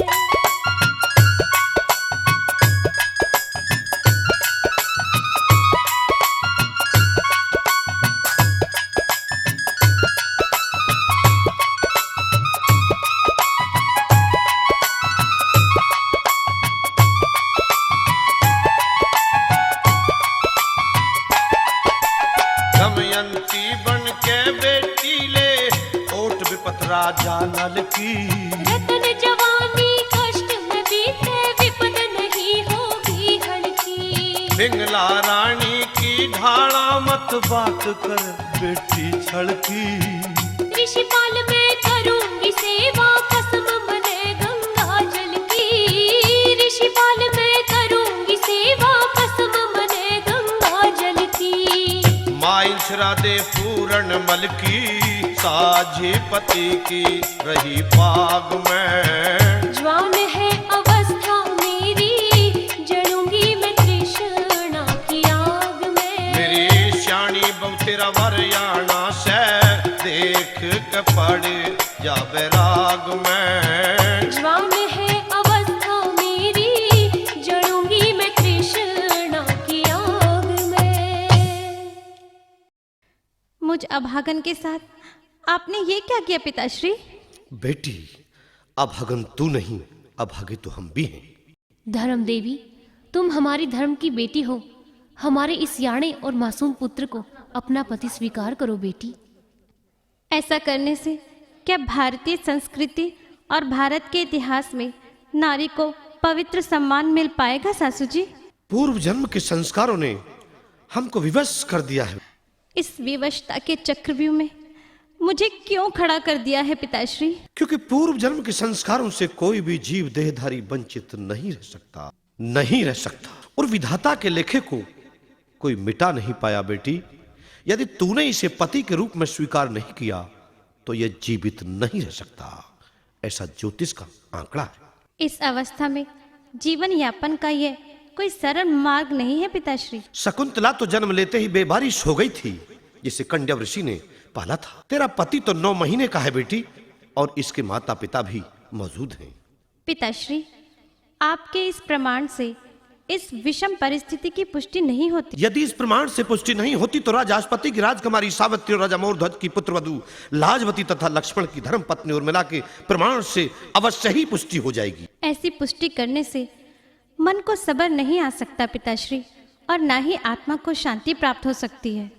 दमयंती बन के बेटी ले, ओट विपत राजा नल की। रतन जवानी कष्ट में बीते, विपद नहीं होगी हल्की। पिंगला रानी की ढाला मत बात कर बेटी छल की। ऋषिपाल मैं करूंगी सेवा, कसम मने गंगा जल की। ऋषिपाल मैं करूंगी सेवा, कसम मने गंगा जल की। माँ इंसरा दे पूरण मल की, साझी पति की रही पाग में। जवान है अवस्था मेरी, जलूंगी मैं तृष्णा की आग में। मेरी श्याणी बहु तेरा वर आना से, देख के पड़ जावे राग में। जवान है अवस्था मेरी, जलूंगी मैं तृष्णा की आग में। मुझ अभागन के साथ आपने ये क्या किया पिताश्री? बेटी, अभागन तू नहीं, अभागे तो हम भी हैं। धर्म देवी, तुम हमारी धर्म की बेटी हो, हमारे इस याणे और मासूम पुत्र को अपना पति स्वीकार करो बेटी। ऐसा करने से क्या भारतीय संस्कृति और भारत के इतिहास में नारी को पवित्र सम्मान मिल पाएगा, सासू जी? पूर्व जन्म के संस्कारों ने हमको विवश कर दिया है। इस विवशता के चक्रव्यूह में मुझे क्यों खड़ा कर दिया है, पिताश्री? क्योंकि पूर्व जन्म के संस्कारों से कोई भी जीव देहधारी वंचित नहीं रह सकता, नहीं रह सकता। और विधाता के लेखे को कोई मिटा नहीं पाया, बेटी। यदि तूने इसे पति के रूप में स्वीकार नहीं किया, तो यह जीवित नहीं रह सकता। ऐसा ज्योतिष का आंकड़ा है। इस अवस्था में जीवन यापन का यह कोई सरल मार्ग नहीं है, पिताश्री। शकुंतला तो जन्म लेते ही बेबारिश हो गई थी, जिसे कंडव ऋषि ने पाला था। तेरा पति तो नौ महीने का है, बेटी, और इसके माता पिता भी मौजूद हैं। पिताश्री, आपके इस प्रमाण से इस विषम परिस्थिति की पुष्टि नहीं होती। यदि इस प्रमाण से पुष्टि नहीं होती, तो राजा अश्वपति की राजकुमारी सावित्री और राजा मोरध्वज की पुत्रवधु लाजवती तथा लक्ष्मण की धर्मपत्नी उर्मिला के प्रमाण से अवश्य ही पुष्टि हो जाएगी। ऐसी पुष्टि करने से मन को सब्र नहीं आ सकता, पिताश्री, और ना ही आत्मा को शांति प्राप्त हो सकती है।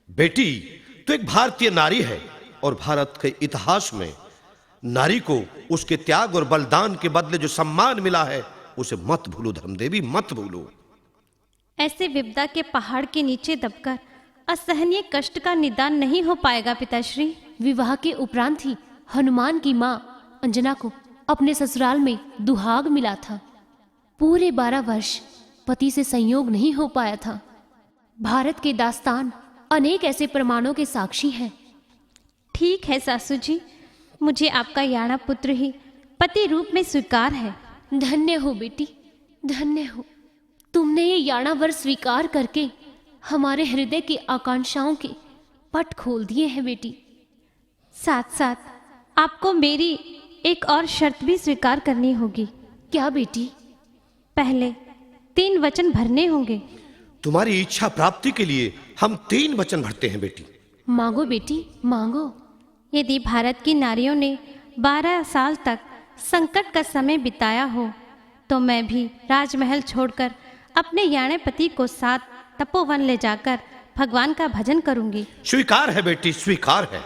बेटी, तू एक भारतीय नारी है और भारत के इतिहास में नारी को उसके त्याग और बलिदान के बदले जो सम्मान मिला है, उसे मत भूलो धर्मदेवी, मत भूलो। ऐसे विपदा के पहाड़ के नीचे दबकर असहनीय कष्ट का निदान नहीं हो पाएगा, पिताश्री। विवाह के उपरांत ही हनुमान की माँ अंजना को अपने ससुराल में दुहाग मिला था। पूरे बारह वर्ष पति से संयोग नहीं हो पाया था। भारत के दास्तान अनेक ऐसे प्रमाणों के साक्षी हैं। ठीक है सासू जी, मुझे आपका याना पुत्र ही पति रूप में स्वीकार है। धन्य हो बेटी, धन्य हो। तुमने ये याना वर स्वीकार करके हमारे हृदय की आकांक्षाओं के पट खोल दिए हैं बेटी। साथ साथ आपको मेरी एक और शर्त भी स्वीकार करनी होगी। क्या बेटी? पहले तीन वचन भरने होंगे। तुम्हारी इच्छा प्राप्ति के लिए हम तीन वचन भरते हैं, बेटी। मांगो बेटी, मांगो। यदि भारत की नारियों ने बारह साल तक संकट का समय बिताया हो, तो मैं भी राजमहल छोड़कर अपने याने पति को साथ तपोवन ले जाकर भगवान का भजन करूंगी। स्वीकार है बेटी, स्वीकार है।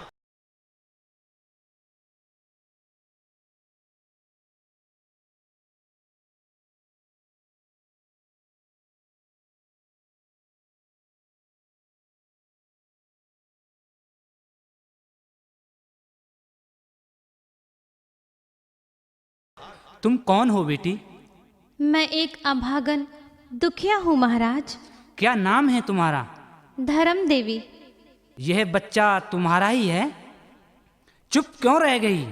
तुम कौन हो बेटी? मैं एक अभागन दुखिया हूँ महाराज। क्या नाम है तुम्हारा? धर्म देवी। यह बच्चा तुम्हारा ही है? चुप क्यों रह गई?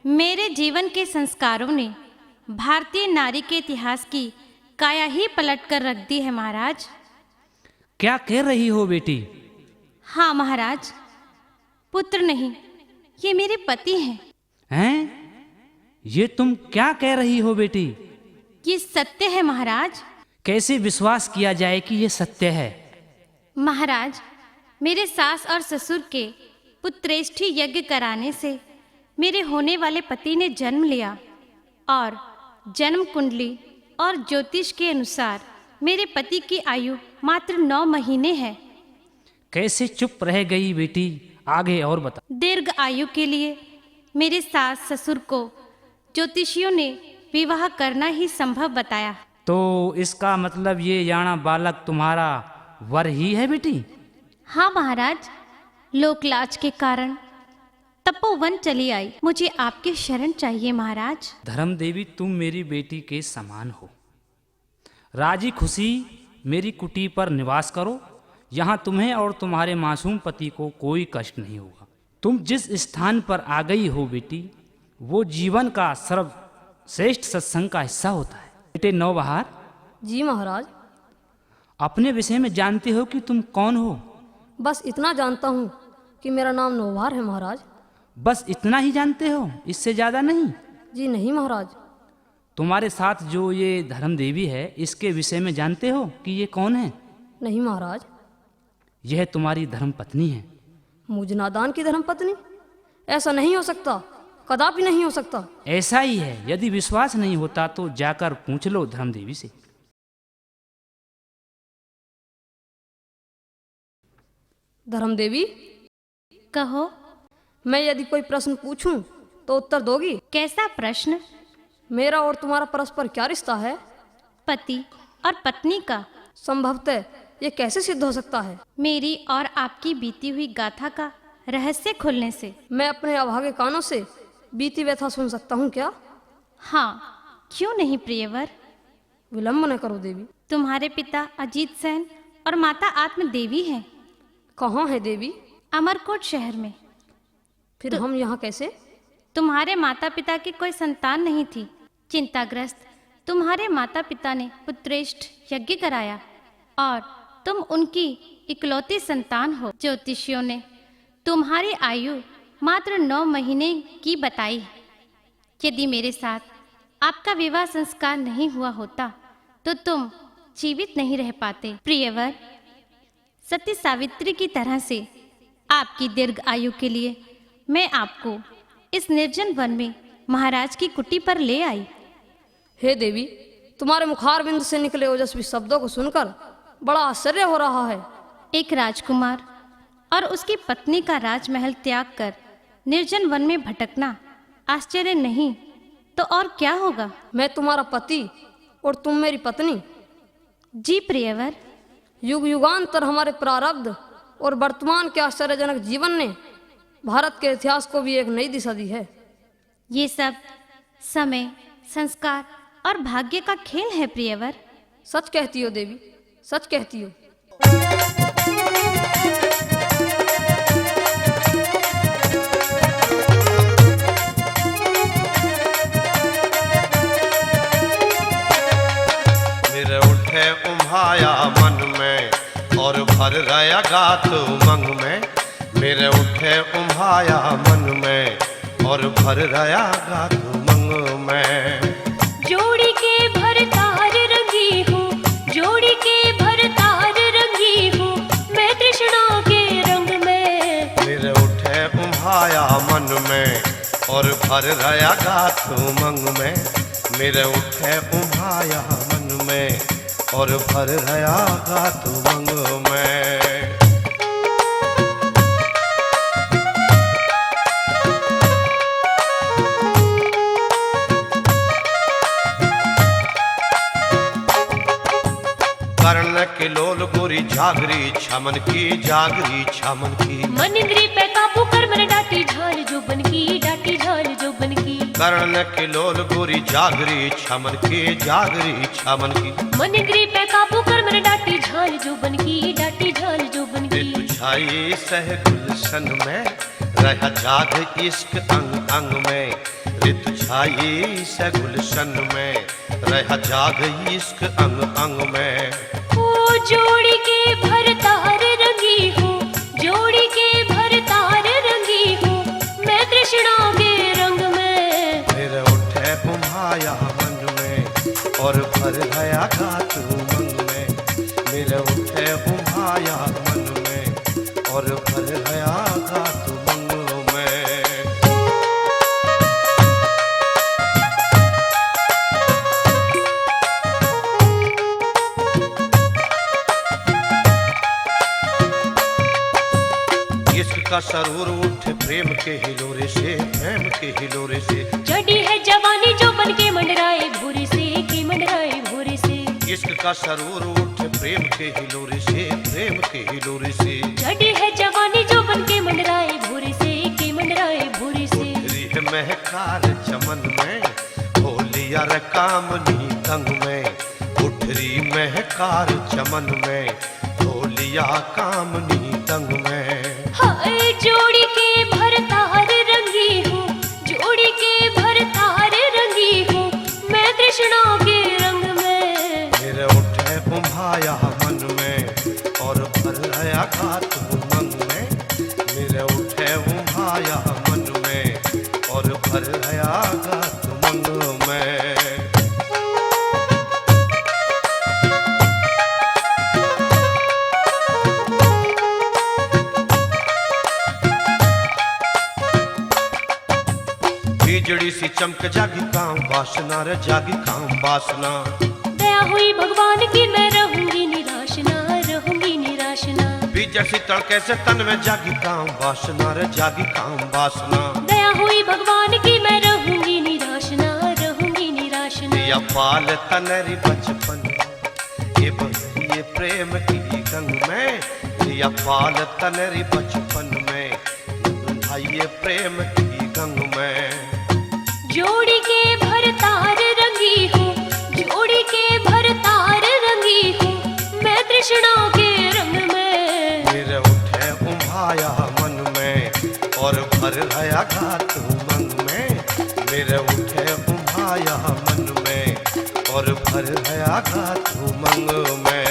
मेरे जीवन के संस्कारों ने भारतीय नारी के इतिहास की काया ही पलट कर रख दी है महाराज। क्या कह रही हो बेटी? हाँ महाराज, पुत्र नहीं, ये मेरे पति हैं। हैं? ये तुम क्या कह रही हो बेटी? ये सत्य है महाराज। कैसे विश्वास किया जाए कि ये सत्य है? महाराज, मेरे सास और ससुर के पुत्रेष्ठी यज्ञ कराने से मेरे होने वाले पति ने जन्म लिया और जन्म कुंडली और ज्योतिष के अनुसार मेरे पति की आयु मात्र नौ महीने है। कैसे चुप रह गई बेटी? आगे और बता। दीर्घ आयु के लिए मेरे सास ससुर को ज्योतिषियों ने विवाह करना ही संभव बताया। तो इसका मतलब ये याना बालक तुम्हारा वर ही है बेटी? हाँ महाराज, लोकलाज के कारण तपोवन चली आई। मुझे आपकी शरण चाहिए महाराज। धर्म देवी, तुम मेरी बेटी के समान हो। राजी खुशी मेरी कुटी पर निवास करो। यहाँ तुम्हें और तुम्हारे मासूम पति को कोई कष्ट नहीं होगा। तुम जिस स्थान पर आ गई हो बेटी, वो जीवन का सर्वश्रेष्ठ सत्संग का हिस्सा होता है। बेटे नौबहार, जी महाराज। अपने विषय में जानते हो कि तुम कौन हो? बस इतना जानता हूँ कि मेरा नाम नौबहार है महाराज। बस इतना ही जानते हो, इससे ज्यादा नहीं? जी नहीं महाराज। तुम्हारे साथ जो ये धर्म देवी है, इसके विषय में जानते हो कि ये कौन है? नहीं महाराज। यह तुम्हारी धर्म पत्नी है। मुझ नादान की धर्म पत्नी? ऐसा नहीं हो सकता, कदापि नहीं हो सकता। ऐसा ही है। यदि विश्वास नहीं होता तो जाकर पूछ लो धर्म देवी से। धर्म देवी। कहो। मैं यदि कोई प्रश्न पूछूं तो उत्तर दोगी? कैसा प्रश्न? मेरा और तुम्हारा परस्पर क्या रिश्ता है? पति और पत्नी का। संभवतः ये कैसे सिद्ध हो सकता है? मेरी और आपकी बीती हुई गाथा का रहस्य खुलने से। मैं अपने अभागे कानों से बीती व्यथा सुन सकता हूँ क्या? हाँ, क्यों नहीं प्रियवर? विलंब न करो देवी। तुम्हारे पिता अजीत सेन और माता आत्म देवी हैं। कहाँ है देवी? अमरकोट शहर में। फिर तो हम यहाँ कैसे? तुम्हारे माता पिता की कोई संतान नहीं थी। चिंताग्रस्त तुम्हारे माता पिता ने पुत्रेष्ठ यज्ञ कराया और तुम उनकी इकलौती संतान हो। ज्योतिषियों ने तुम्हारी आयु मात्र नौ महीने की बताई है। यदि मेरे साथ आपका विवाह संस्कार नहीं हुआ होता तो तुम जीवित नहीं रह पाते। प्रियवर, सती सावित्री की तरह से आपकी दीर्घ आयु के लिए मैं आपको इस निर्जन वन में महाराज की कुटी पर ले आई। हे देवी, तुम्हारे मुखारविंद से निकले ओजस्वी शब्दों को सुनकर बड़ा आश्चर्य हो रहा है। एक राजकुमार और उसकी पत्नी का राजमहल त्याग कर निर्जन वन में भटकना आश्चर्य नहीं तो और क्या होगा? मैं तुम्हारा पति और तुम मेरी पत्नी। जी प्रियवर। युग युगांतर हमारे प्रारब्ध और वर्तमान के आश्चर्यजनक जीवन ने भारत के इतिहास को भी एक नई दिशा दी है। ये सब समय, संस्कार और भाग्य का खेल है प्रियवर। सच कहती हो देवी, सच कहती हो। मेरे उठे उम्हाया मन में और भर रहा गात उमंग में। मेरे उठे उम्हाया मन में और भर रहा गात उमंग में। जोड़ी के भर तार रंगी हूँ, जोड़ी के भर तार रंगी हूँ, मैं तृष्णा के रंग में। मेरे उठे उम्हाया मन में और भर रहा गात उमंग में। मेरे उठे उम्हाया मन में और भर रहा गात उमंग में। करण के लोल गोरी जागरी छमन की, जागरी छमन की। मन इंद्री पे काबू कर मन डाटी झाल जोबन की, डाटी झाल जोबन की। करण के लोल गोरी जागरी छमन की, जागरी छमन की। मन इंद्री पे काबू कर मन डाटी झाल जोबन की, डाटी झाल जोबन की। ऋतु छाई सह गुलशन में रहा जाग इश्क अंग अंग में। ऋतु छाई सह गुलशन में रहा जाग इश्क अंग अंग में। ओ जोड़ी के भर तार रंगी हूँ, जोड़ी के भर तार रंगी हूँ, मैं तृष्णा के रंग में। मेरे उठे उम्हाया मन में और भर रहा गात उमंग में। मेरे उठे उम्हाया मन में और भर रहा गात उमंग में। इश्क का सरूर उठे प्रेम के हिलोरे से, प्रेम के हिलोरे से। चढ़ी है जवानी जोबन के मंडराए भोरे से, के मंडराए भोरे से। इश्क का सरूर उठे प्रेम के हिलोरे से, प्रेम के हिलोरे से। चढ़ी है जवानी जोबन के मंडराए भोरे से, के मंडराए भोरे से। उठ रही है महकार चमन में, होलिया रे कामनी तंग में। उठ रही महकार चमन में, होलिया कामनी तंग में। हाय जोड़ी के भर तार रंगी हूँ, जोड़ी के भर तार रंगी हूँ, मैं तृष्णा के रंग में। मेरे उठे उम्हाया मन में और भर रहा गात उमंग में। मेरे उठे उम्हाया मन में और भर रहा गात उमंग में। बिजली सी चमक जागी काम वासना रे, जागी काम वासना। दया हुई भगवान की, मैं रहूंगी निराश ना, रहूंगी निराश ना। बिजली जैसी तड़के से तन में जागी काम वासना रे, जागी काम वासना। दया हुई भगवान की, मैं रहूंगी निराश ना, रहूंगी निराश ना। या पाल तन री बचपन, ये बही ये प्रेम की गंग में। या पाल तन री बचपन में, भाई ये प्रेम की गंग में। जोड़ी के भरतार रंगी हूँ, जोड़ी के भरतार रंगी हूँ, मैं तृष्णा के रंग में। मेरे उठे उम्हाया मन में, और भर रहा घात उमंग में। मेरे उठे उम्हाया मन में, और भर रहा घात उमंग में।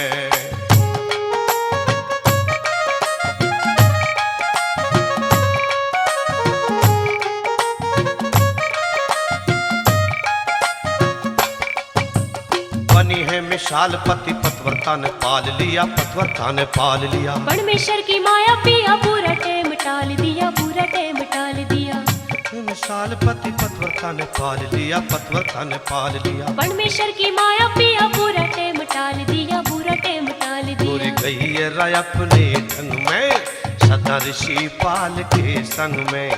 बनी है मिसाल पति पतव्रता ने पाल लिया, पतव्रता ने पाल लिया। परमेश्वर की माया पिया, बुरा टाइम टाल दिया, बुरा टाइम टाल दिया। मिसाल पति पतव्रता ने पाल लिया, पतव्रता ने पाल लिया। परमेश्वर की माया पिया, बुरा टाइम टाल दिया, बुरा टाइम टाल दिया। पूरी गई है राय अपने ढंग में, सदा ऋषि पाल के संग में।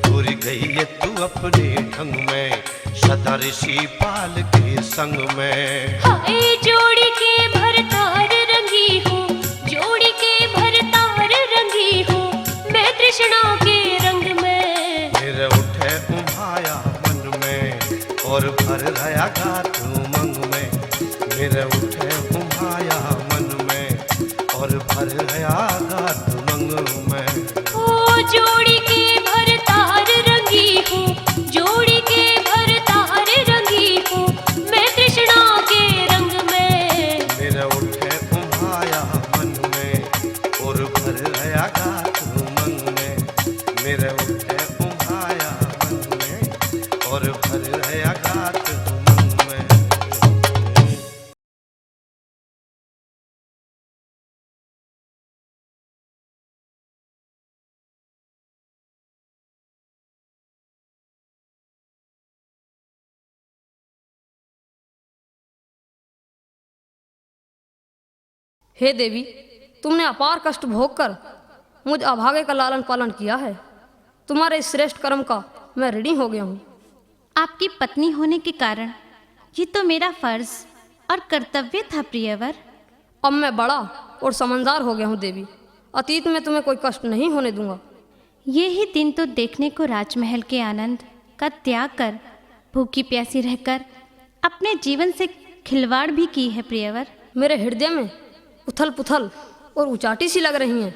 पूरी गई है तू अपने ढंग में, सदा ऋषि पाल के संग में। हाय जोड़ी के भरतार रंगी हूँ, जोड़ी के भरतार रंगी हूँ, मैं तृष्णा के रंग में। मेरे उठे उम्हाया मन में, और भर रहा घात उमंग में। मेरे उठे उम्हाया मन में, और भर रहा घात उमंग में। ओ जोड़ी के भरतार रंगी हूँ, जोड़ी के भरतार रंगी हूँ, मैं तृष्णा के रंग में। मेरा उठे उम्हाया मन में, और भर रहा घात उमंग में। मेरा उठे उम्हाया मन में, और भर रहा घात उमंग में। हे देवी, तुमने अपार कष्ट भोग कर मुझ अभागे का लालन पालन किया है। तुम्हारे इस श्रेष्ठ कर्म का मैं ऋणी हो गया हूँ। आपकी पत्नी होने के कारण ये तो मेरा फर्ज और कर्तव्य था, प्रियवर। अब मैं बड़ा और समझदार हो गया हूँ देवी, अतीत में तुम्हें कोई कष्ट नहीं होने दूंगा। यही दिन तो देखने को राजमहल के आनंद का त्याग कर, भूखी प्यासी रहकर अपने जीवन से खिलवाड़ भी की है, प्रियवर। मेरे हृदय में उथल पुथल और उचाटी सी लग रही है।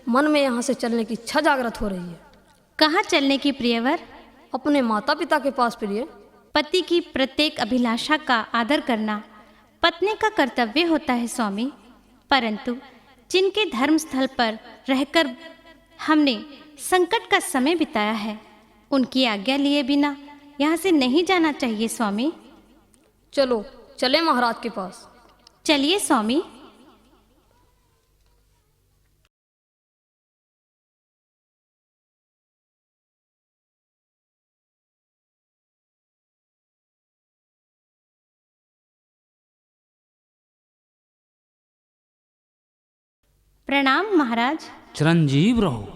मन में यहाँ से चलने की इच्छा जागृत हो रही है। कहाँ चलने की, प्रियवर? अपने माता पिता के पास, प्रिय। पति की प्रत्येक अभिलाषा का आदर करना पत्नी का कर्तव्य होता है, स्वामी, परंतु जिनके धर्म स्थल पर रहकर हमने संकट का समय बिताया है, उनकी आज्ञा लिए बिना यहाँ से नहीं जाना चाहिए, स्वामी। चलो, चले महाराज के पास। चलिए, स्वामी। प्रणाम महाराज। चिरंजीव रहो।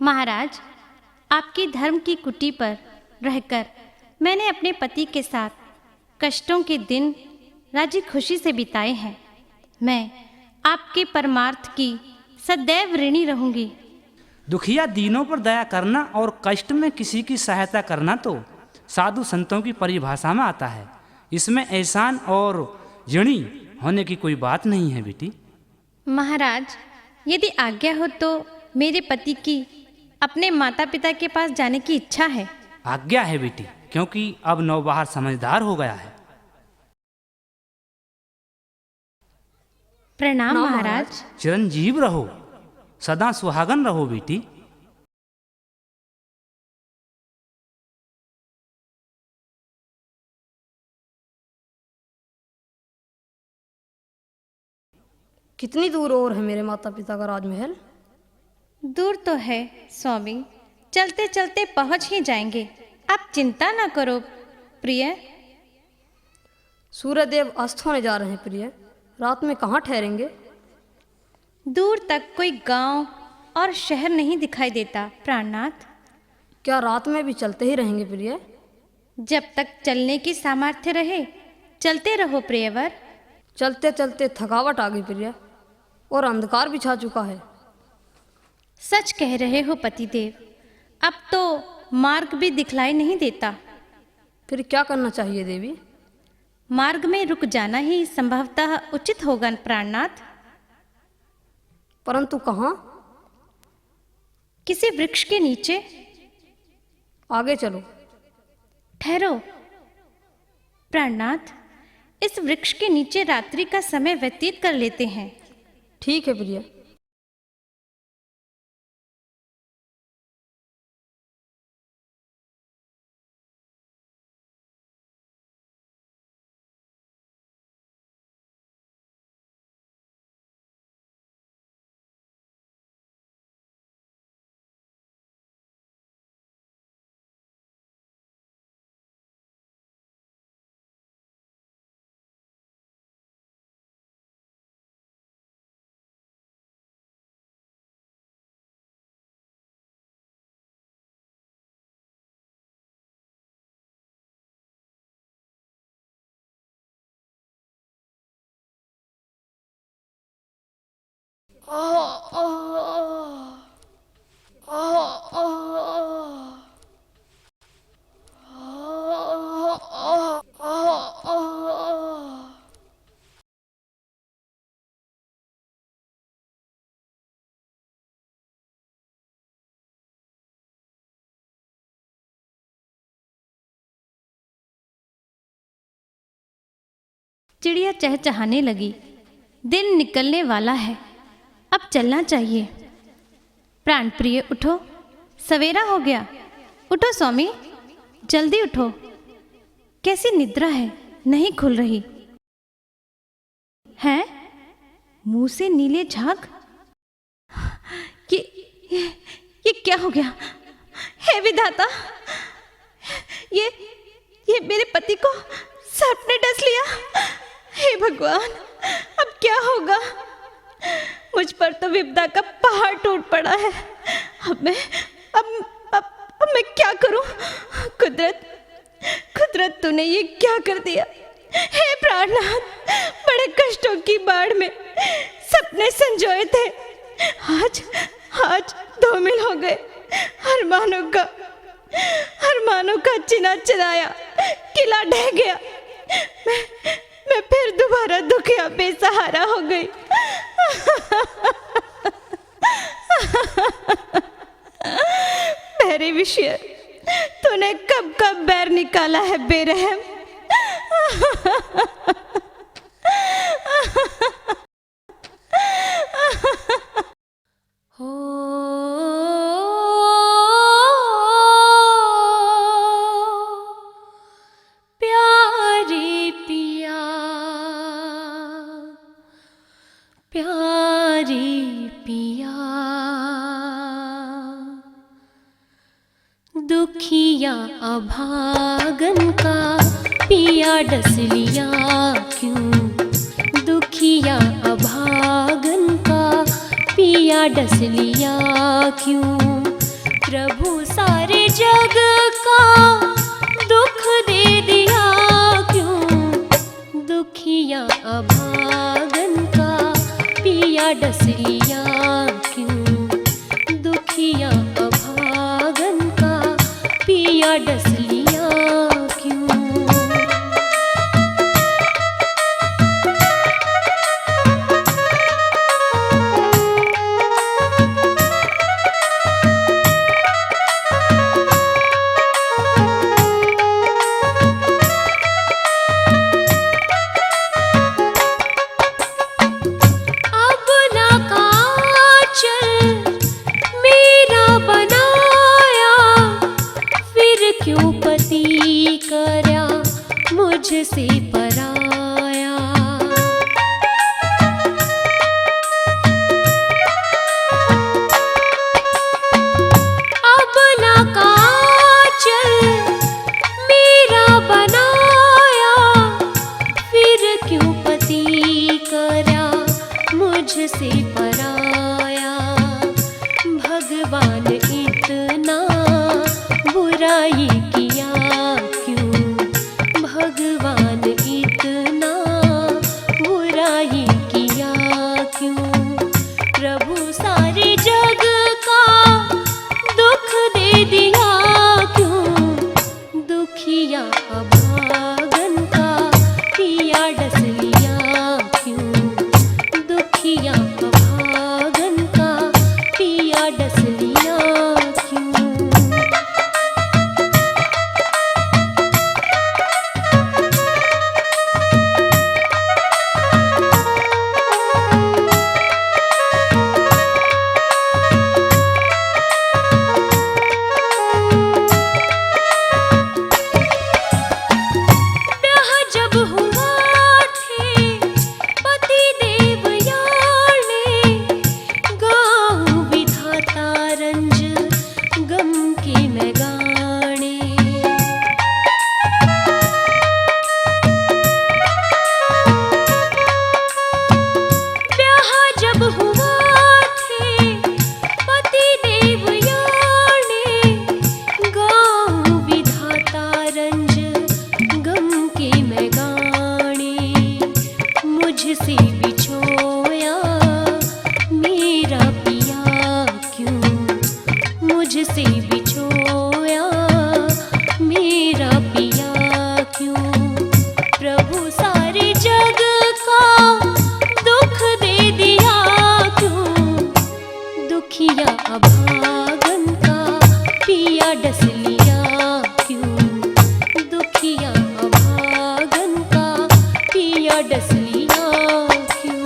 महाराज, आपकी धर्म की कुटी पर रहकर मैंने अपने पति के साथ कष्टों के दिन राजी खुशी से बिताए हैं। मैं आपके परमार्थ की सदैव ऋणी रहूंगी। दुखिया दीनों पर दया करना और कष्ट में किसी की सहायता करना तो साधु संतों की परिभाषा में आता है। इसमें एहसान और ऋणी होने की कोई बात नहीं है बेटी। महाराज, यदि आज्ञा हो तो मेरे पति की अपने माता पिता के पास जाने की इच्छा है। आज्ञा है बेटी, क्योंकि अब नौबहार समझदार हो गया है। प्रणाम प्रणाम महाराज। महाराज। चिरंजीव रहो, सदा सुहागन रहो बेटी। कितनी दूर और है मेरे माता पिता का राजमहल? दूर तो है स्वामी, चलते चलते पहुंच ही जाएंगे। आप चिंता ना करो प्रिय। सूर्यदेव अस्त होने जा रहे हैं प्रिय, रात में कहाँ ठहरेंगे? दूर तक कोई गांव और शहर नहीं दिखाई देता, प्राणनाथ। क्या रात में भी चलते ही रहेंगे प्रिय? जब तक चलने की सामर्थ्य रहे, चलते रहो प्रियवर। चलते चलते थकावट आ गई प्रिय, और अंधकार भी छा चुका है। सच कह रहे हो पतिदेव, अब तो मार्ग भी दिखलाई नहीं देता। फिर क्या करना चाहिए देवी? मार्ग में रुक जाना ही संभवतः उचित होगा प्राणनाथ। परंतु कहाँ? किसी वृक्ष के नीचे। आगे चलो। ठहरो प्राणनाथ, इस वृक्ष के नीचे रात्रि का समय व्यतीत कर लेते हैं। ठीक है प्रिय। चिड़िया चहचहाने लगी। दिन निकलने वाला है, अब चलना चाहिए। प्राण प्रिय, उठो, सवेरा हो गया। उठो स्वामी, जल्दी उठो। कैसी निद्रा है, नहीं खुल रही। हैं? मुंह से नीले झाग? ये, ये, ये क्या हो गया? हे विधाता, ये, ये मेरे पति को सर्प ने डस लिया। हे भगवान, अब क्या होगा? मुझ पर तो विपदा का पहाड़ टूट पड़ा है। अब मैं, अब, अब, अब मैं क्या करूं? कुदरत, कुदरत, तूने ये क्या कर दिया? हे प्राणनाथ, बड़े कष्टों की बाढ़ में सपने संजोए थे, आज, आज धूमिल हो गए। अरमानों का, अरमानों का चिना चिनाया किला ढह गया। मैं, मैं फिर दोबारा दुखिया बेसहारा हो गई। बैरी विषय, तूने कब कब बैर निकाला है बेरहम। हो प्यारे पिया, प्यारे पिया, दुखिया अभागन का पिया डस लिया क्यों? दुखिया अभागन का पिया डस लिया क्यों? प्रभु सारे जग का दुख दे दिया क्यों? दुखिया अभागन का पिया डस लिया क्यों? दुखिया अभागन का पिया डस लिया क्यों? अब ना काजल मेरा बनाया, फिर क्यों पति करया मुझसे पराया। अब ना काजल मेरा बनाया, फिर क्यों पति करया मुझसे पराया। भगवान इतना बुराई किया क्यों? भगवान इतना बुराई किया क्यों? प्रभु सारे जग का दुख दे दिया क्यों? दुखिया अभागन का पिया डस लिया क्यों? दुखिया अभागन का पिया डस लिया क्यों? ब्याह जब हुआ थे पति देव याने, गाऊं विधाता रंज गम के मैं गाने। ब्याह जब हुआ थे पति देव याने, गाऊं विधाता रंज गम के मैं गाने। मुझसे बिछोया मेरा पिया क्यों? मुझसे बिछोया मेरा पिया क्यों? प्रभु सारे जग का दुख दे दिया क्यों? दुखिया अभागन का पिया डस लिया क्यों? दुखिया अभागन का पिया डस लिया क्यों?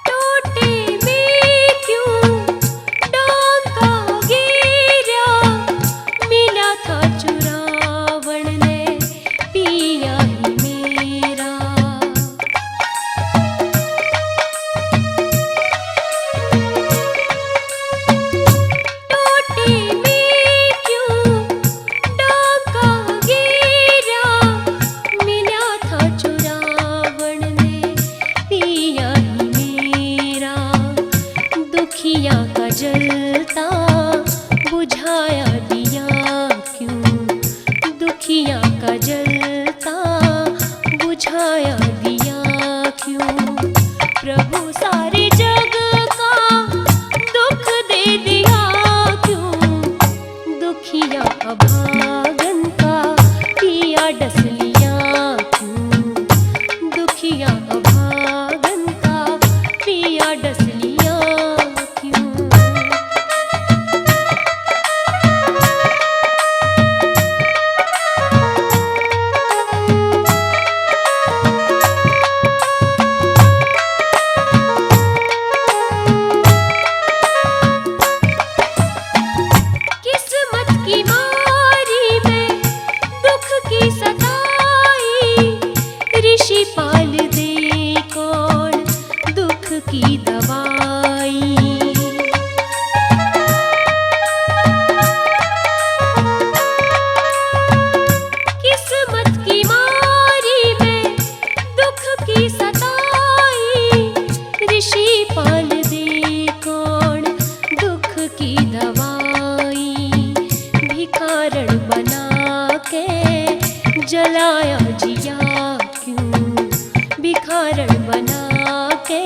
टोटे में क्यों डांका गेरा, मिला था चुरावण ने पिया ही मेरा। टोटे में क्यों डांका गेरा, मिला था चुरावण ने पिया ही मेरा। दुखिया का जलता बुझाया दिया क्यों? दुखिया का जलता बुझाया दिया क्यों? प्रभु सारे जग का दुख दे दिया क्यों? दुखिया अभागन का पिया डस लिया क्यों? दुखिया अभागन का पिया डस लिया क्यों? किस्मत की मारी में दुख की सताई, ऋषि पाल दे कौन दुख की दवाई। किस्मत की मारी में दुख की सताई, ऋषि पाल दे कौन दुख की दवाई। भिखारण बना के जलाया जिया क्यों? भिखारण बना के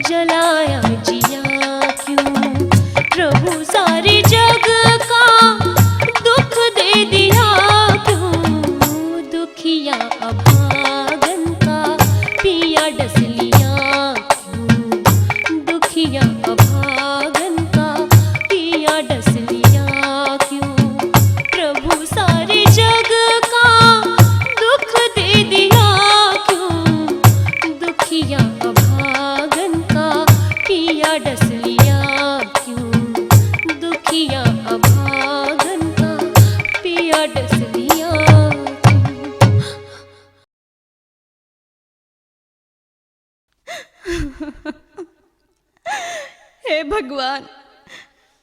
जलाया जिया क्यों? प्रभु सारे जग का दुख दे दिया क्यों? दुखिया अभागन का पिया डस लिया क्यों? दुखिया अभागन का पिया डस लिया क्यों? प्रभु सारे जग का दुख दे दिया क्यों? दुखिया अभागन का भगवान,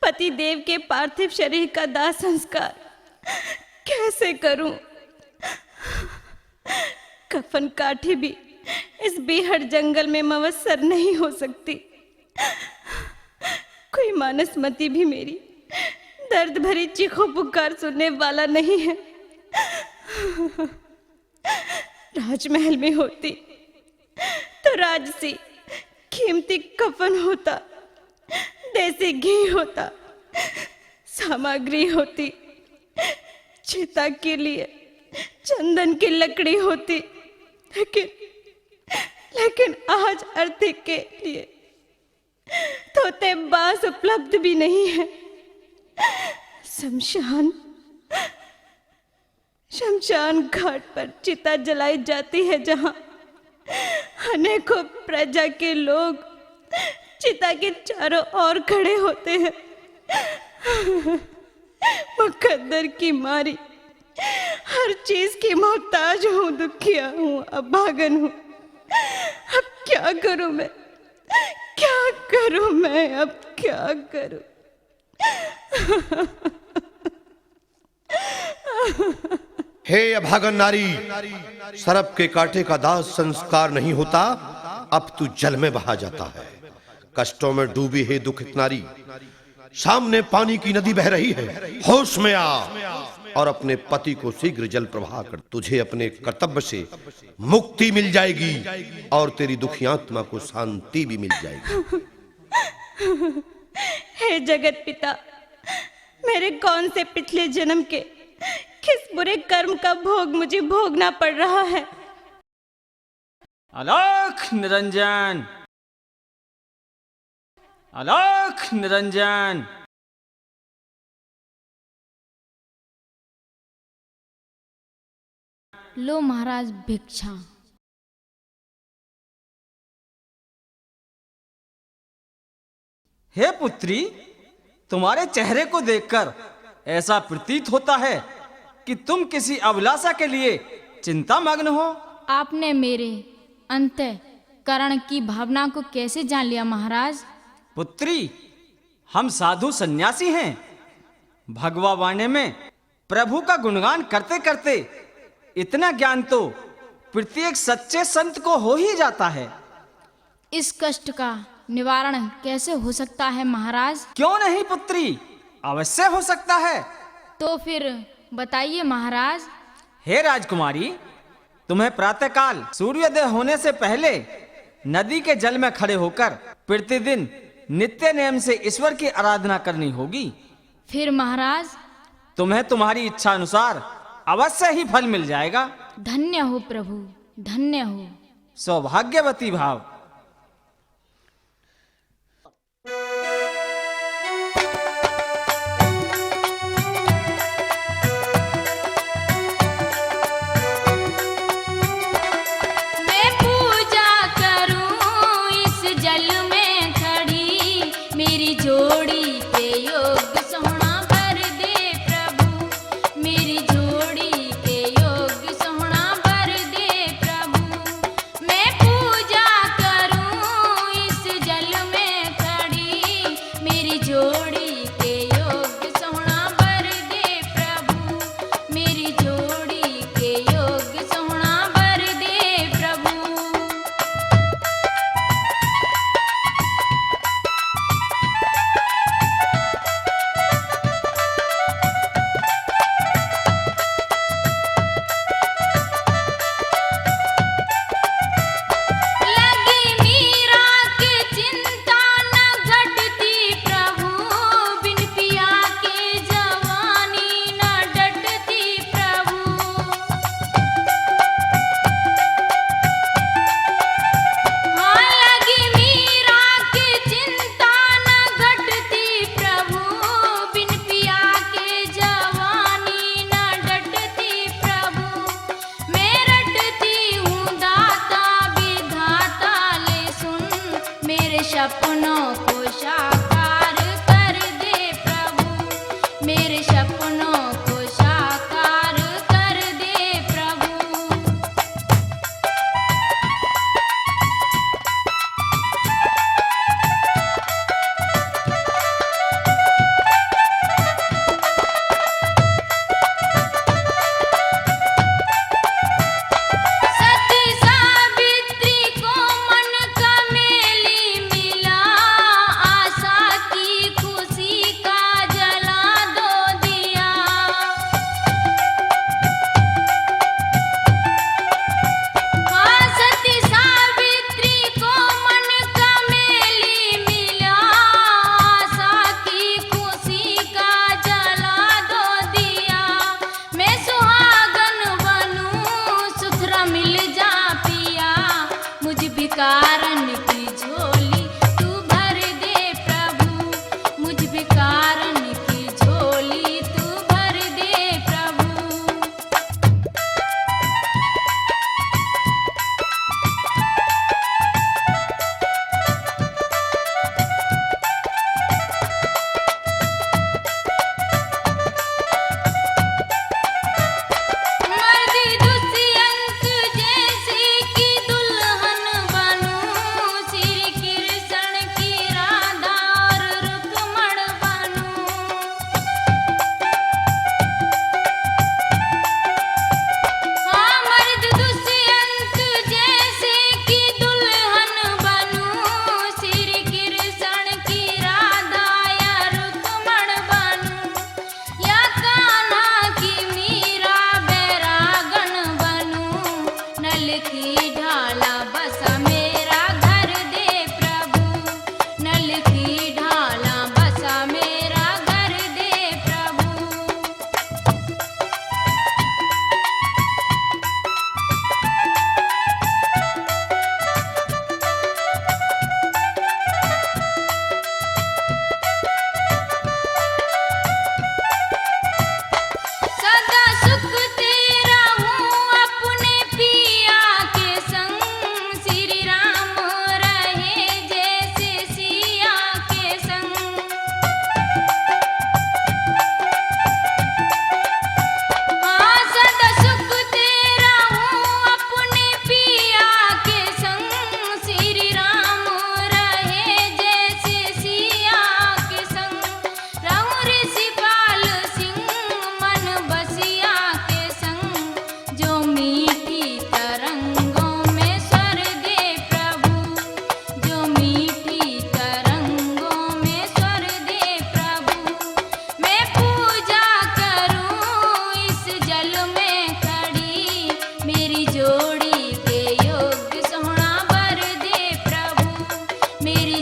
पति देव के पार्थिव शरीर का दाह संस्कार कैसे करूं? कफन काठी भी इस बीहड़ जंगल में मवस्सर नहीं हो सकती। कोई मानसमती भी मेरी दर्द भरी चीखों पुकार सुनने वाला नहीं है। राजमहल में होती तो राजसी कीमती कफन होता, देसी घी होता, सामग्री होती, चिता के लिए चंदन की लकड़ी होती, लेकिन, लेकिन आज अर्थी के लिए तोते बांस उपलब्ध भी नहीं है। शमशान, शमशान घाट पर चिता जलाई जाती है, जहां अनेकों प्रजा के लोग चिता के चारों ओर खड़े होते हैं। मुकद्दर की मारी हर चीज की मोहताज हूँ, दुखिया हूँ, अभागन हूँ। अब क्या करूँ मैं, क्या करूँ मैं, अब क्या करूँ? हे अभागन नारी, सर्प के कांटे का दाह संस्कार नहीं होता, अब तू जल में बहा जाता है। कष्टों में डूबी हे दुखित नारी, सामने पानी की नदी बह रही है, होश में आ और अपने पति को शीघ्र जल प्रवाह कर। तुझे अपने कर्तव्य से मुक्ति मिल जाएगी और तेरी दुखी आत्मा को शांति भी मिल जाएगी। हे जगत पिता, मेरे कौन से पिछले जन्म के किस बुरे कर्म का भोग मुझे भोगना पड़ रहा है? अलख निरंजन, अलख निरंजन। लो महाराज भिक्षा। हे पुत्री, तुम्हारे चेहरे को देखकर ऐसा प्रतीत होता है कि तुम किसी अभिलाषा के लिए चिंता मग्न हो। आपने मेरे अंतःकरण की भावना को कैसे जान लिया महाराज? पुत्री, हम साधु सन्यासी हैं। भगवा वाणी में प्रभु का गुणगान करते करते इतना ज्ञान तो प्रत्येक सच्चे संत को हो ही जाता है। इस कष्ट का निवारण कैसे हो सकता है महाराज? क्यों नहीं पुत्री, अवश्य हो सकता है। तो फिर बताइए महाराज। हे राजकुमारी, तुम्हें प्रातःकाल सूर्योदय होने से पहले नदी के जल में खड़े होकर प्रतिदिन नित्य नियम से ईश्वर की आराधना करनी होगी। फिर महाराज? तुम्हें तुम्हारी इच्छा अनुसार अवश्य ही फल मिल जाएगा। धन्य हो प्रभु, धन्य हो। सौभाग्यवती भाव।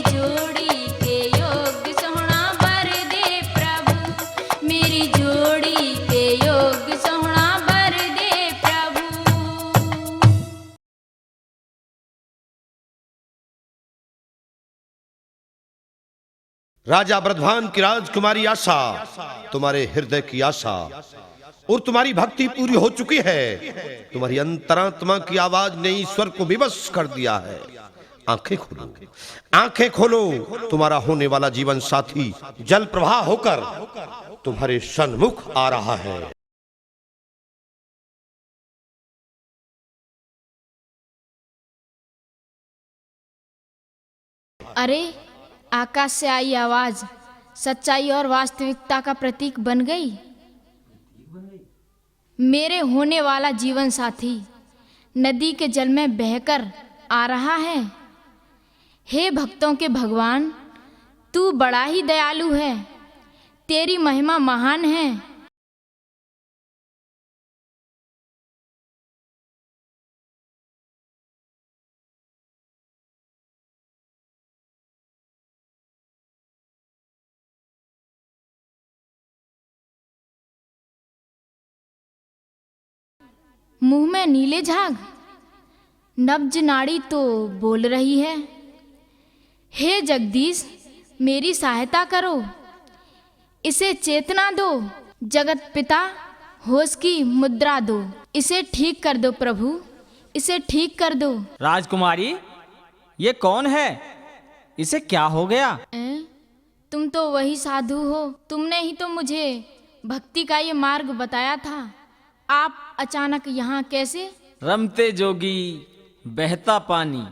जोड़ी के योग सोहना बर दे प्रभु, मेरी जोड़ी के योग सोहना बर दे प्रभु। राजा बृद्धभान की राजकुमारी आशा, तुम्हारे हृदय की आशा और तुम्हारी भक्ति पूरी हो चुकी है। तुम्हारी अंतरात्मा की आवाज ने ईश्वर को विवश कर दिया है। आंखें खोलो, आंखें खोलो, तुम्हारा होने वाला जीवन साथी जल प्रवाह होकर तुम्हारे सन्मुख आ रहा है। अरे, आकाश से आई आवाज सच्चाई और वास्तविकता का प्रतीक बन गई। मेरे होने वाला जीवन साथी नदी के जल में बहकर आ रहा है। हे भक्तों के भगवान, तू बड़ा ही दयालु है, तेरी महिमा महान है। मुंह में नीले झाग, नब्ज नाड़ी तो बोल रही है। हे जगदीश, मेरी सहायता करो, इसे चेतना दो। जगत पिता, होश की मुद्रा दो, इसे ठीक कर दो प्रभु, इसे ठीक कर दो। राजकुमारी, ये कौन है? इसे क्या हो गया? ऐं? तुम तो वही साधु हो, तुमने ही तो मुझे भक्ति का ये मार्ग बताया था। आप अचानक यहाँ कैसे? रमते जोगी, बहता पानी,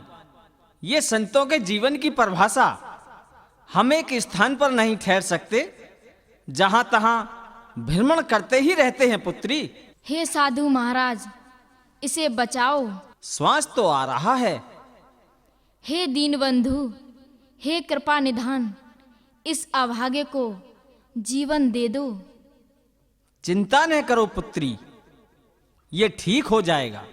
ये संतों के जीवन की परिभाषा। हम एक स्थान पर नहीं ठहर सकते, जहां तहां भ्रमण करते ही रहते हैं पुत्री। हे साधु महाराज, इसे बचाओ। श्वास तो आ रहा है। हे दीनबंधु, हे कृपा निधान, इस अभागे को जीवन दे दो। चिंता न करो पुत्री, ये ठीक हो जाएगा।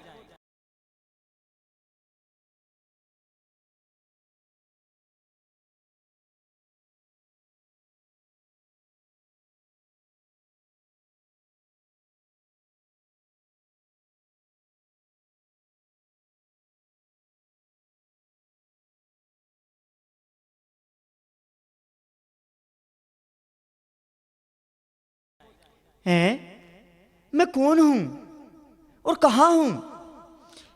हैं? मैं कौन हूं और कहां हूं?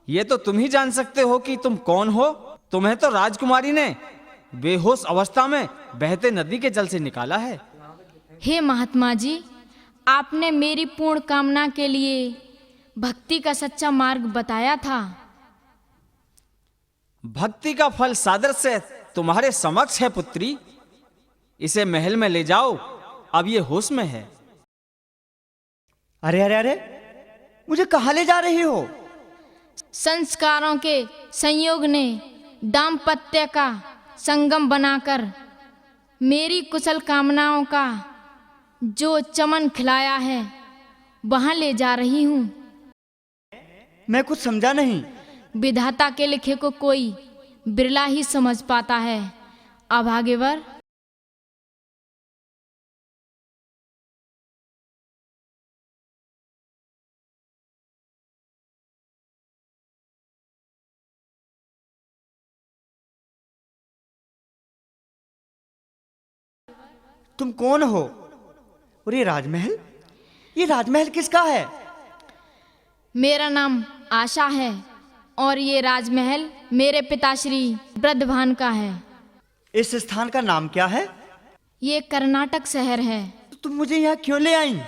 ये तो तुम ही जान सकते हो कि तुम कौन हो। तुम्हें तो राजकुमारी ने बेहोश अवस्था में बहते नदी के जल से निकाला है। हे महात्मा जी, आपने मेरी पूर्ण कामना के लिए भक्ति का सच्चा मार्ग बताया था। भक्ति का फल सादर से तुम्हारे समक्ष है पुत्री, इसे महल में ले जाओ, अब ये होश में है। अरे अरे अरे, मुझे कहां ले जा रही हो? संस्कारों के संयोग ने दाम्पत्य का संगम बनाकर मेरी कुशल कामनाओं का जो चमन खिलाया है, वहां ले जा रही हूं। मैं कुछ समझा नहीं। विधाता के लिखे को कोई बिरला ही समझ पाता है। अभागेवर। तुम कौन हो? और ये राजमहल, ये राजमहल किसका है? मेरा नाम आशा है और ये राजमहल मेरे पिता श्री ब्रद्धभान का है। इस स्थान का नाम क्या है? ये कर्नाटक शहर है। तो तुम मुझे यहाँ क्यों ले आई?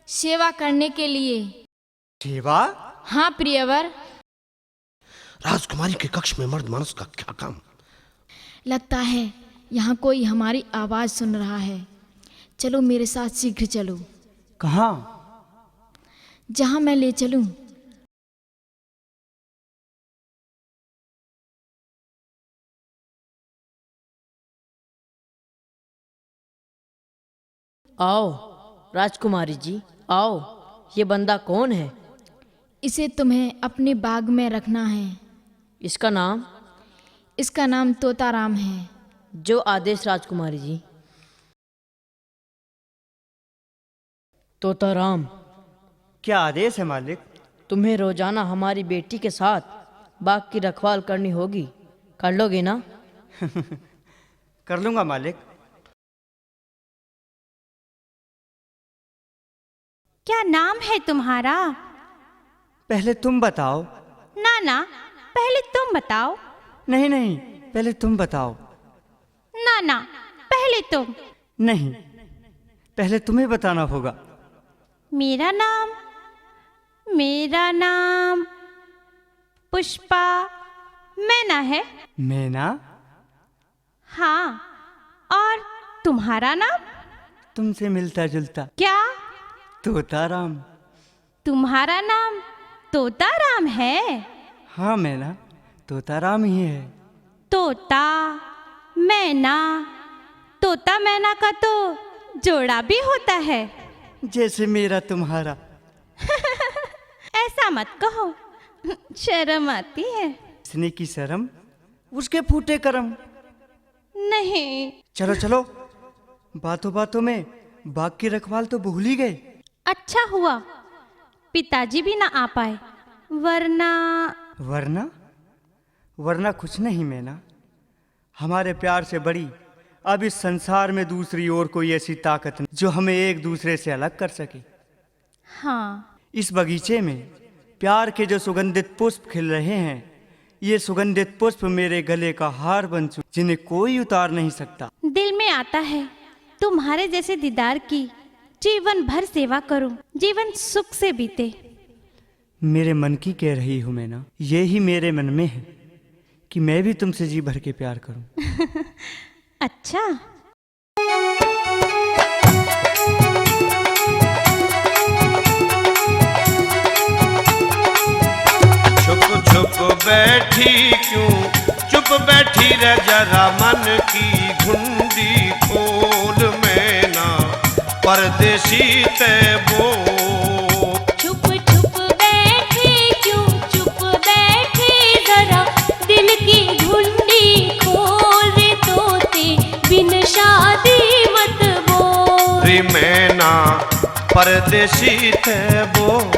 सेवा करने के लिए। सेवा? हाँ प्रियवर। राजकुमारी के कक्ष में मर्द मानस का क्या काम? लगता है यहाँ कोई हमारी आवाज सुन रहा है। चलो मेरे साथ शीघ्र चलो। कहाँ? जहाँ मैं ले चलूं। आओ राजकुमारी जी, आओ। ये बंदा कौन है? इसे तुम्हें अपने बाग में रखना है। इसका नाम? इसका नाम तोताराम है। जो आदेश राजकुमारी जी। तोता राम। क्या आदेश है मालिक? तुम्हें रोजाना हमारी बेटी के साथ बाग की रखवाल करनी होगी, कर लोगे ना? कर लूंगा मालिक। क्या नाम है तुम्हारा? पहले तुम बताओ। ना ना, पहले तुम बताओ। नहीं नहीं, पहले तुम बताओ। ना ना, पहले तुम। नहीं, पहले तुम्हें बताना होगा। मेरा नाम, मेरा नाम पुष्पा मैना है। मैना? हाँ, और तुम्हारा नाम? तुमसे मिलता जुलता। क्या? तोता राम। तुम्हारा नाम तोता राम है? हाँ मैना, तोता राम ही है। तोता, मैना, तोता मैना का तो जोड़ा भी होता है। जैसे मेरा तुम्हारा। ऐसा मत कहो, शर्म आती है। इसने की शर्म, उसके फूटे करम। नहीं। चलो चलो, बातों बातों में बाग की रखवाल तो भूल ही गए। अच्छा हुआ पिताजी भी ना आ पाए, वरना। वरना? वरना कुछ नहीं मैना। हमारे प्यार से बड़ी अब इस संसार में दूसरी और कोई ऐसी ताकत नहीं जो हमें एक दूसरे से अलग कर सके। हाँ। इस बगीचे में प्यार के जो सुगंधित पुष्प खिल रहे हैं, ये सुगंधित पुष्प मेरे गले का हार बन चुके, जिन्हें कोई उतार नहीं सकता। दिल में आता है तुम्हारे जैसे दीदार की जीवन भर सेवा करूं, जीवन सुख से बीते। मेरे मन की कह रही हूँ मैना, यही मेरे मन में है कि मैं भी तुमसे जी भर के प्यार करूं। अच्छा। छुप छुप बैठी क्यों, चुप बैठी रह जरा, मन की घुंडी खोल मैना, परदेसी ते बोल। छुप छुप बैठी क्यों, चुप बैठी जरा, दिल की घुंडी खोल रे तोते, बिन शादी मत बोल। रे मैना परदेसी ते बोल।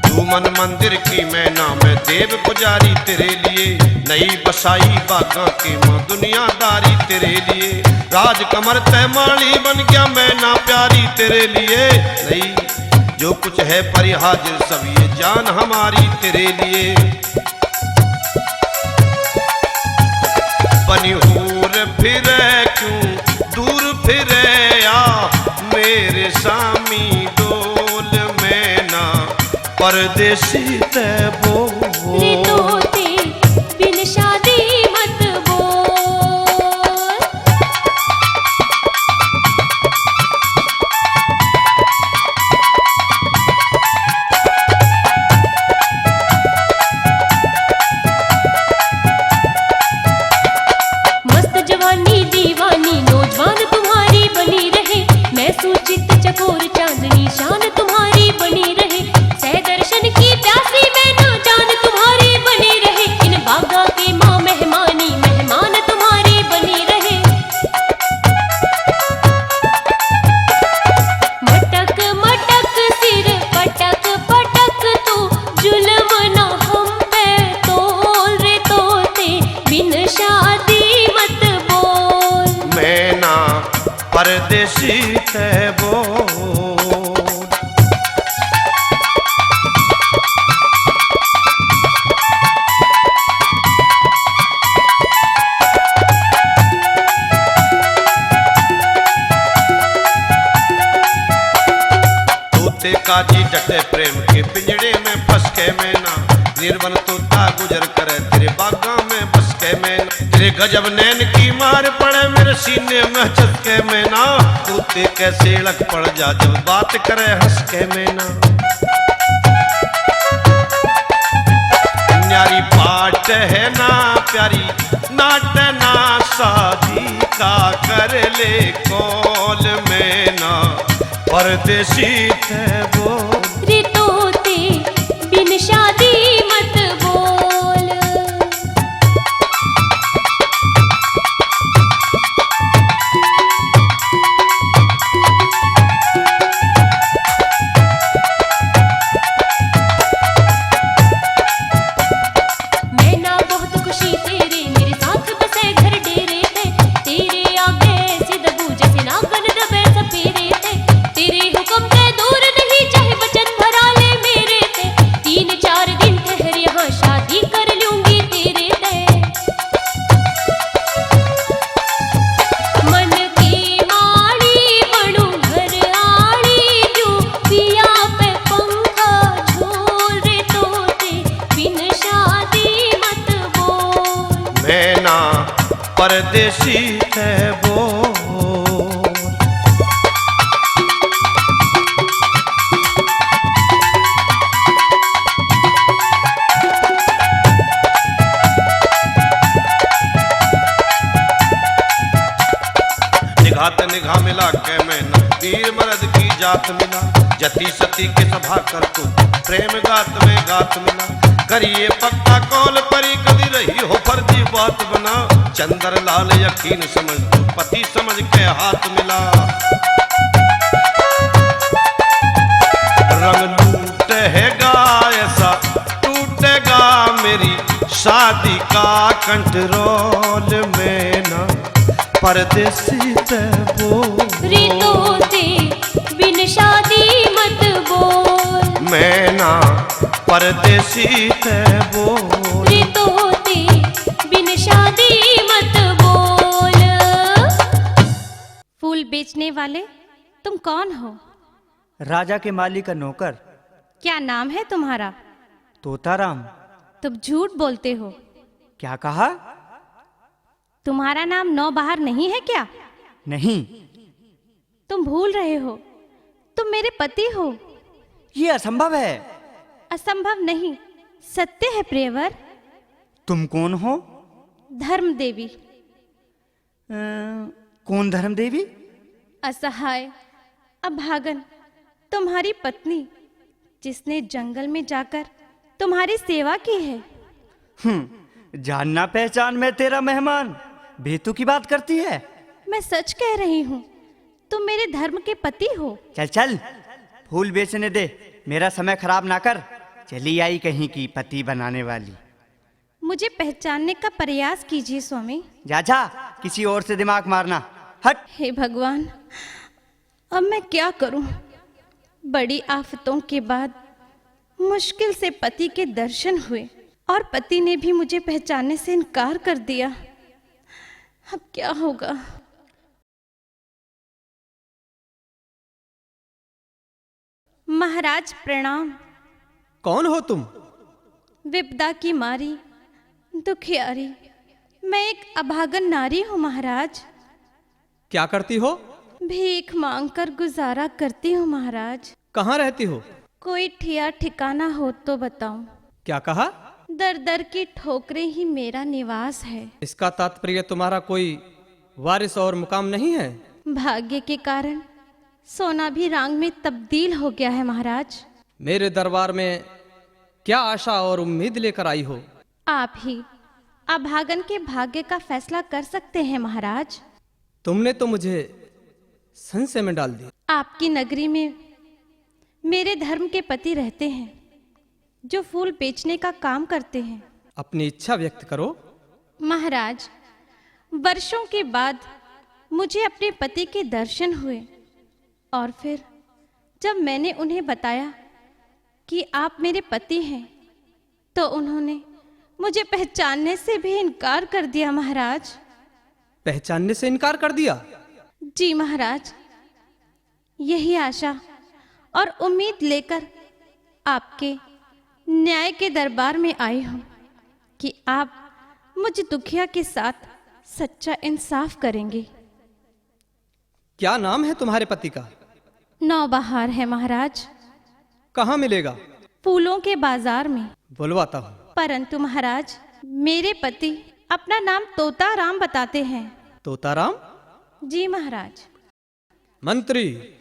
तू मन मंदिर की मैना, मैं देव पुजारी तेरे लिए। नई बसाई बागां की माँ दुनियादारी तेरे लिए। राजकमर तै माली बन गया मैना प्यारी तेरे लिए। नई जो कुछ है परी हाजिर सब ये जान हमारी तेरे लिए। बनी हूर फिरे क्यों दूर फिरे आ, मेरे सामी डोल मैना परदेसी ते बोल। रे तोते बिन शादी मत बोल। मस्त जवानी दीवानी नौजवान तुम्हारी बनी रहे, मैं सूचित चकोर चांदनी शान तुम्हारी बनी रहे, सह दर्शन की प्यासी मैना जान तुम्हारी बनी रहे, इन बागां के माँ मेहमानी मेहमान तुम्हारी बनी रहे। मटक मटक सिर पटक पटक तू जुल्म ना हम पे तोल रे तोते, बिन शादी मत बोल। मैना परदेसी ते बोल। तोते काजी डटे प्रेम के पिंजड़े में फंस के मैना, निर्बल तोता गुजर करे तेरे बागां में बस के मैना। तेरे गजब नैन की मार पड़े मेरे सीने में चस के मैना। तोते कैसे लग पड़ जा जब बात करे हंस के मैना। प्यारी पाट है ना प्यारी, नाट ना शादी का कर ले कौल, मैं ना परदेसी थे बोल। रे तोते बिन शादी मत बोल। मैं ना बहुत खुशी तेरे, मेरे साथ बसे घर डेरे थे। तेरे आगे सिद्ध बूझे से नागन दबे सपेरे थे। तेरे हुक्म से दूर नहीं, चाहे वचन भरा ले मेरे थे। तीन चार दिन ठहर यहाँ, शादी कर लूंगी तेरे थे। मन की माड़ी बनू घर आली, क्यों पिया पे पंखा झोल रे तोते, बिन शादी मत बोल। मैं ना परदेसी थे बोल। निगाह ते निगाह मिला के मैं ना वीर मर्द की जात मिला। जती सती के सभा कर तू प्रेम गात में गात मिला। करिए पक्का कौल परी कदी रही हो फर्जी बात बना। चंद्र लाल यकीन समझ तू पति समझ के हाथ मिला। रंग लूटेगा ऐसा टूटेगा मेरी शादी का कंट्रोल, मैं ना परदेसी ते बोल। रे तोते बिन शादी मत बोल। मैं ना परदेसी ते बोल। रे तोते बिन शादी मत बोल। फूल बेचने वाले, तुम कौन हो? राजा के माली का नौकर। क्या नाम है तुम्हारा? तोताराम। तुम झूठ बोलते हो। क्या कहा? तुम्हारा नाम नौबहार नहीं है क्या? नहीं। तुम भूल रहे हो, तुम मेरे पति हो। ये असंभव है। असंभव नहीं, सत्य है प्रियवर। तुम कौन हो? धर्म देवी। अ, कौन धर्म देवी? असहाय, अभागन, तुम्हारी पत्नी, जिसने जंगल में जाकर तुम्हारी सेवा की है। हम्म, जानना पहचान में तेरा मेहमान, बेतू की बात करती है। मैं सच कह रही हूँ, तुम मेरे धर्म के पति हो। चल चल, फूल बेचने दे, मेरा समय खराब ना कर। चली आई कहीं की पति बनाने वाली। मुझे पहचानने का प्रयास कीजिए स्वामी। जा जा, किसी और से दिमाग मारना। हट। हे भगवान, अब मैं क्या करूं? बड़ी आफतों के बाद मुश्किल से पति के दर्शन हुए और पति ने भी मुझे पहचानने से इनकार कर दिया। अब क्या होगा? महाराज प्रणाम। कौन हो तुम? विपदा की मारी, दुखियारी, मैं एक अभागन नारी हूँ महाराज। क्या करती हो? भीख मांगकर गुजारा करती हूँ महाराज। कहाँ रहती हो? कोई ठिया ठिकाना हो तो बताऊं। क्या कहा? दर दर की ठोकरें ही मेरा निवास है। इसका तात्पर्य तुम्हारा कोई वारिस और मुकाम नहीं है? भाग्य के कारण सोना भी रांग में तब्दील हो गया है महाराज। मेरे दरबार में क्या आशा और उम्मीद लेकर आई हो? आप ही अभागन के भाग्य का फैसला कर सकते हैं महाराज। तुमने तो मुझे संशय में डाल दिया। आपकी नगरी में मेरे धर्म के पति रहते हैं, जो फूल बेचने का काम करते हैं। अपनी इच्छा व्यक्त करो। महाराज, वर्षों के बाद मुझे अपने पति के दर्शन हुए और फिर जब मैंने उन्हें बताया कि आप मेरे पति हैं, तो उन्होंने मुझे पहचानने से भी इनकार कर दिया महाराज। पहचानने से इनकार कर दिया? जी महाराज, यही आशा और उम्मीद लेकर आपके न्याय के दरबार में आई हूँ कि आप मुझ दुखिया के साथ सच्चा इंसाफ करेंगे। क्या नाम है तुम्हारे पति का? नौबहार है महाराज। कहाँ मिलेगा? फूलों के बाजार में। बुलवाता हूँ। परंतु महाराज, मेरे पति अपना नाम तोताराम बताते हैं। तोताराम? जी महाराज। मंत्री।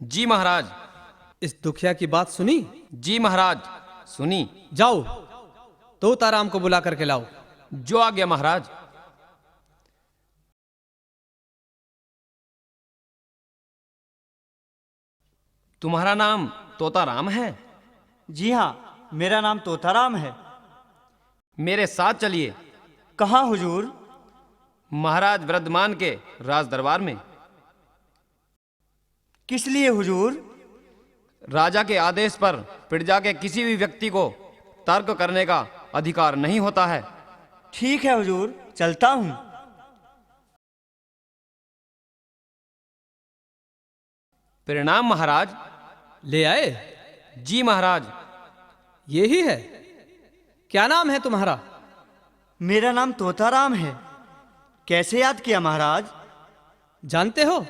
जी महाराज। इस दुखिया की बात सुनी? जी महाराज, सुनी। जाओ, तोताराम को बुला करके लाओ। जो आज्ञा महाराज। तुम्हारा नाम तोताराम है? जी हाँ, मेरा नाम तोताराम है। मेरे साथ चलिए। कहाँ हुजूर? महाराज वृद्धमान के राज दरबार में। किस लिए हुजूर? राजा के आदेश पर प्रजा के किसी भी व्यक्ति को तर्क करने का अधिकार नहीं होता है। ठीक है हुजूर, चलता हूँ। प्रणाम महाराज। ले आए? जी महाराज। यही है? क्या नाम है तुम्हारा? मेरा नाम तोताराम है। कैसे याद किया महाराज? जानते हो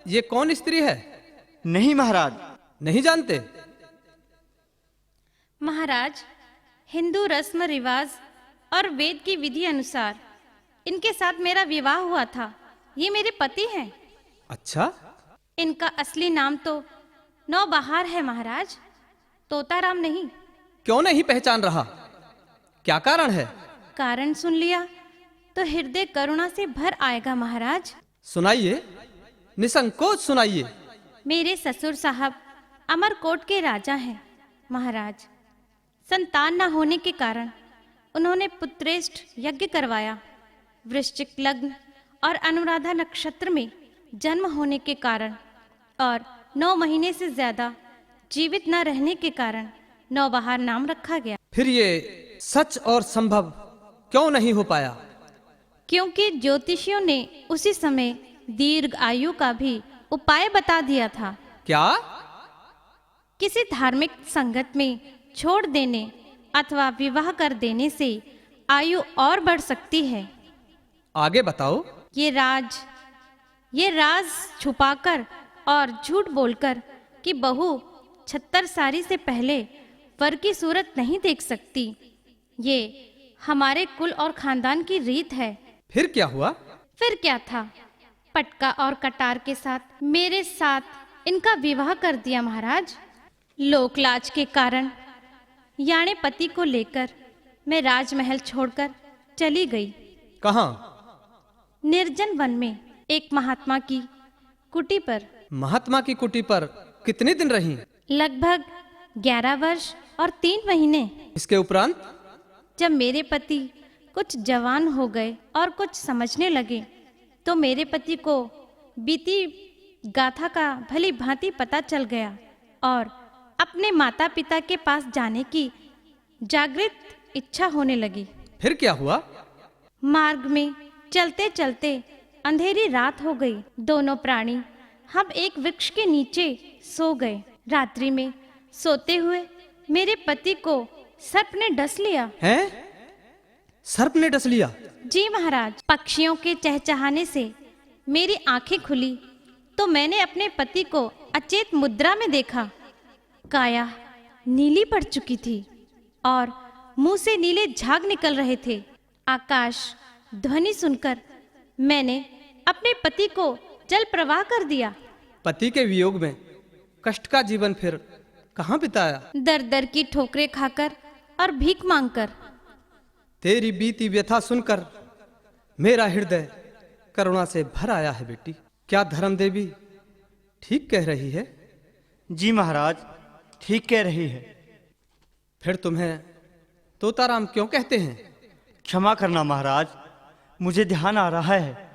ये कौन स्त्री है? नहीं महाराज। नहीं जानते? महाराज, हिंदू रस्म रिवाज और वेद की विधि अनुसार इनके साथ मेरा विवाह हुआ था। ये मेरे पति हैं। अच्छा? इनका असली नाम तो नौबहार है महाराज, तोताराम नहीं। क्यों नहीं पहचान रहा? क्या कारण है? कारण सुन लिया तो हृदय करुणा से भर आएगा महाराज। सुनाइए, निसंकोच सुनाइए। मेरे ससुर साहब अमरकोट के राजा हैं महाराज। संतान न होने के कारण उन्होंने पुत्रेष्ठ यज्ञ करवाया। वृश्चिक लग्न और अनुराधा नक्षत्र में जन्म होने के कारण और नौ महीने से ज्यादा जीवित न रहने के कारण नौबहार नाम रखा गया। फिर ये सच और संभव क्यों नहीं हो पाया? क्योंकि ज्योतिषियों ने उसी समय दीर्घ आयु का भी उपाय बता दिया था। क्या? किसी धार्मिक संगत में छोड़ देने अथवा विवाह कर देने से आयु और बढ़ सकती है। आगे बताओ। ये राज, ये राज छुपाकर और झूठ बोलकर कि बहू छत्तर सारी से पहले वर की सूरत नहीं देख सकती, ये हमारे कुल और खानदान की रीत है। फिर क्या हुआ? फिर क्या था? पटका और कटार के साथ मेरे साथ इनका विवाह कर दिया महाराज। लोक लाज के कारण यानी पति को लेकर मैं राजमहल छोड़कर चली गई। कहाँ? निर्जन वन में एक महात्मा की कुटी पर। महात्मा की कुटी पर कितने दिन रही? लगभग ग्यारह वर्ष और तीन महीने। इसके उपरांत? जब मेरे पति कुछ जवान हो गए और कुछ समझने लगे, तो मेरे पति को बीती गाथा का भली भांति पता चल गया और अपने माता पिता के पास जाने की जागृत इच्छा होने लगी। फिर क्या हुआ? मार्ग में चलते चलते अंधेरी रात हो गई। दोनों प्राणी हम एक वृक्ष के नीचे सो गए। रात्रि में सोते हुए मेरे पति को सर्प ने डस लिया। हैं? सर्प ने डस लिया? जी महाराज, पक्षियों के चहचहाने से मेरी आंखें खुली तो मैंने अपने पति को अचेत मुद्रा में देखा। काया नीली पड़ चुकी थी और मुंह से नीले झाग निकल रहे थे। आकाश ध्वनि सुनकर मैंने अपने पति को जल प्रवाह कर दिया। पति के वियोग में कष्ट का जीवन फिर कहाँ बिताया? दर दर की ठोकरें खाकर और भीख मांगकर। तेरी बीती व्यथा सुनकर मेरा हृदय करुणा से भर आया है बेटी। क्या धर्म देवी ठीक कह रही है? जी महाराज, ठीक कह रही है। फिर तुम्हें तोताराम क्यों कहते हैं? क्षमा करना महाराज, मुझे ध्यान आ रहा है।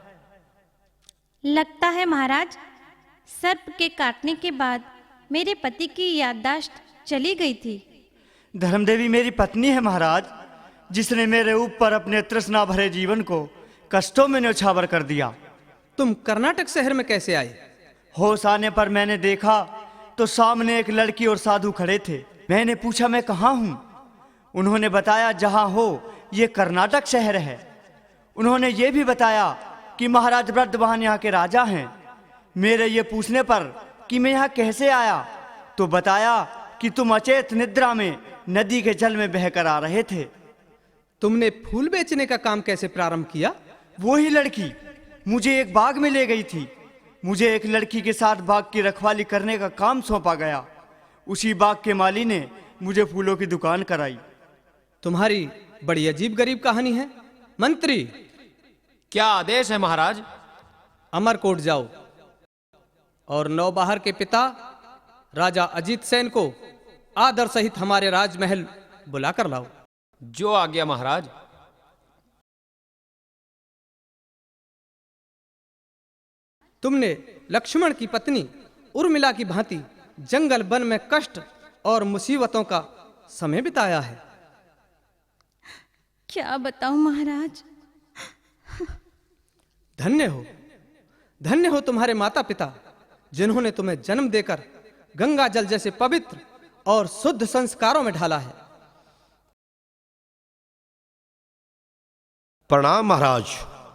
लगता है महाराज, सर्प के काटने के बाद मेरे पति की याददाश्त चली गई थी। धर्मदेवी मेरी पत्नी है महाराज, जिसने मेरे ऊपर अपने तृष्णा भरे जीवन को कष्टों में न्यौछावर कर दिया। तुम कर्नाटक शहर में कैसे आए? होश आने पर मैंने देखा तो सामने एक लड़की और साधु खड़े थे। मैंने पूछा, "मैं कहाँ हूँ?" उन्होंने बताया, "जहाँ हो, ये कर्नाटक शहर है।" उन्होंने ये भी बताया कि महाराज वृद्धवाहन यहाँ के राजा हैं। मेरे ये पूछने पर कि मैं यहाँ कैसे आया, तो बताया कि तुम अचेत निद्रा में नदी के जल में बहकर आ रहे थे। तुमने फूल बेचने का काम कैसे प्रारंभ किया? वो ही लड़की मुझे एक बाग में ले गई थी। मुझे एक लड़की के साथ बाग की रखवाली करने का काम सौंपा गया। उसी बाग के माली ने मुझे फूलों की दुकान कराई। तुम्हारी बड़ी अजीब गरीब कहानी है। मंत्री, क्या आदेश है महाराज? अमरकोट जाओ और नौबहार के पिता राजा अजीत सेन को आदर सहित हमारे राजमहल बुला कर लाओ। जो आज्ञा महाराज। तुमने लक्ष्मण की पत्नी उर्मिला की भांति जंगल वन में कष्ट और मुसीबतों का समय बिताया है। क्या बताऊं महाराज। धन्य हो, धन्य हो तुम्हारे माता पिता, जिन्होंने तुम्हें जन्म देकर गंगा जल जैसे पवित्र और शुद्ध संस्कारों में ढाला है। प्रणाम महाराज।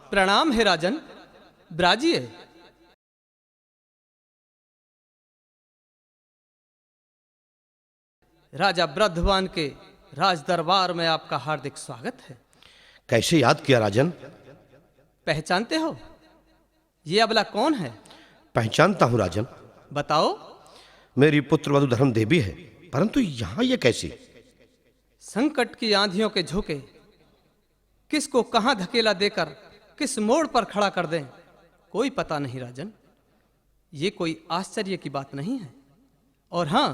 प्रणाम हे राजन, ब्राजिए। राजा बृद्धवान के राजदरबार में आपका हार्दिक स्वागत है। कैसे याद किया राजन? पहचानते हो, ये अबला कौन है? पहचानता हूँ राजन। बताओ। मेरी पुत्र वधु धर्म देवी है, परंतु यहाँ ये कैसे? संकट की आंधियों के झोंके किसको कहां धकेला देकर किस मोड़ पर खड़ा कर दें, कोई पता नहीं राजन। ये कोई आश्चर्य की बात नहीं है। और हां,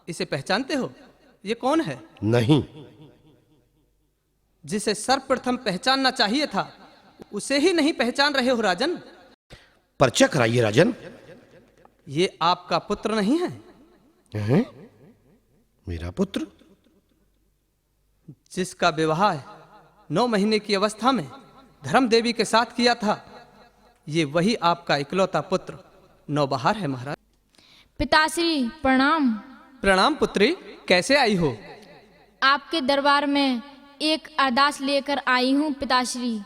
इसे पहचानते हो? ये कौन है? नहीं। जिसे सर्वप्रथम पहचानना चाहिए था, उसे ही नहीं पहचान रहे हो राजन। परिचय कराइए राजन। ये आपका पुत्र नहीं है? हैं? मेरा पुत्र? जिसका विवाह नौ महीने की अवस्था में धर्म देवी के साथ किया था, ये वही आपका इकलौता पुत्र नौबहार है महाराज। पिताश्री प्रणाम। प्रणाम पुत्री, कैसे आई हो? आपके दरबार में एक अरदास लेकर आई हूँ पिताश्री,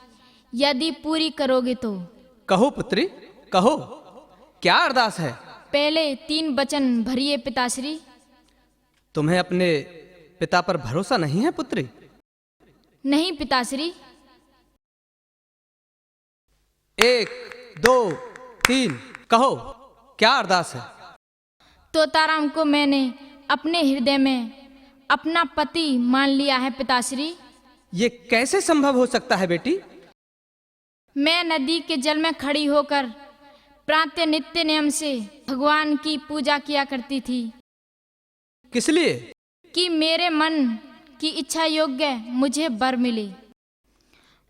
यदि पूरी करोगे तो। कहो पुत्री, कहो, क्या अरदास है? पहले तीन वचन भरिए पिताश्री। तुम्हें अपने पिता पर भरोसा नहीं है पुत्री? नहीं पिताश्री। एक, दो, तीन, कहो, क्या अरदास है? तोताराम को मैंने अपने हृदय में अपना पति मान लिया है पिताश्री। ये कैसे संभव हो सकता है बेटी? मैं नदी के जल में खड़ी होकर प्रातः नित्य नियम से भगवान की पूजा किया करती थी। किस लिए? कि मेरे मन की इच्छा योग्य मुझे वर मिले।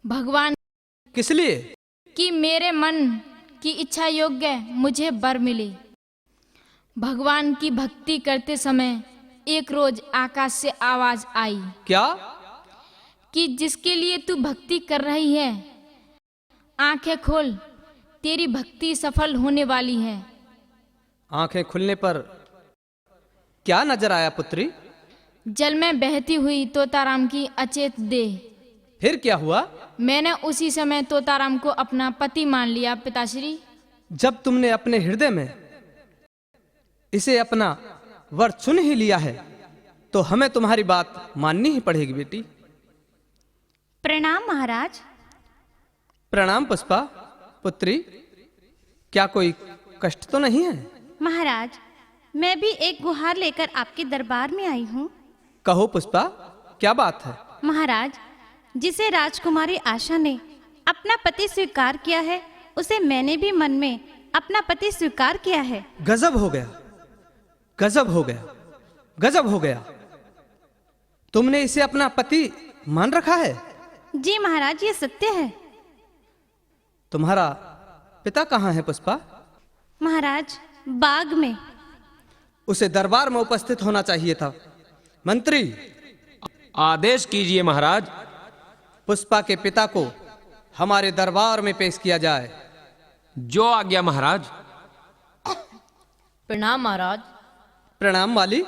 भगवान। किस लिए? कि मेरे मन की इच्छा योग्य मुझे वर मिले। भगवान की भक्ति करते समय एक रोज आकाश से आवाज आई। क्या? कि जिसके लिए तू भक्ति कर रही है, आंखें खोल, तेरी भक्ति सफल होने वाली है। आंखें खुलने पर क्या नजर आया पुत्री? जल में बहती हुई तोताराम की अचेत देह। फिर क्या हुआ? मैंने उसी समय तोताराम को अपना पति मान लिया पिताश्री। जब तुमने अपने हृदय में इसे अपना वर चुन ही लिया है, तो हमें तुम्हारी बात माननी ही पड़ेगी बेटी। प्रणाम महाराज। प्रणाम पुष्पा। पुत्री, क्या कोई कष्ट तो नहीं है? महाराज, मैं भी एक गुहार लेकर आपके दरबार में आई हूँ। कहो पुष्पा, क्या बात है? महाराज, जिसे राजकुमारी आशा ने अपना पति स्वीकार किया है, उसे मैंने भी मन में अपना पति स्वीकार किया है। गजब हो गया, गजब हो गया, गजब हो गया। तुमने इसे अपना पति मान रखा है? जी महाराज, ये सत्य है। तुम्हारा पिता कहाँ है पुष्पा? महाराज, बाग में। उसे दरबार में उपस्थित होना चाहिए था। मंत्री, आदेश कीजिए महाराज। पुष्पा के पिता को हमारे दरबार में पेश किया जाए। जो आज्ञा महाराज। प्रणाम महाराज। प्रणाम माली।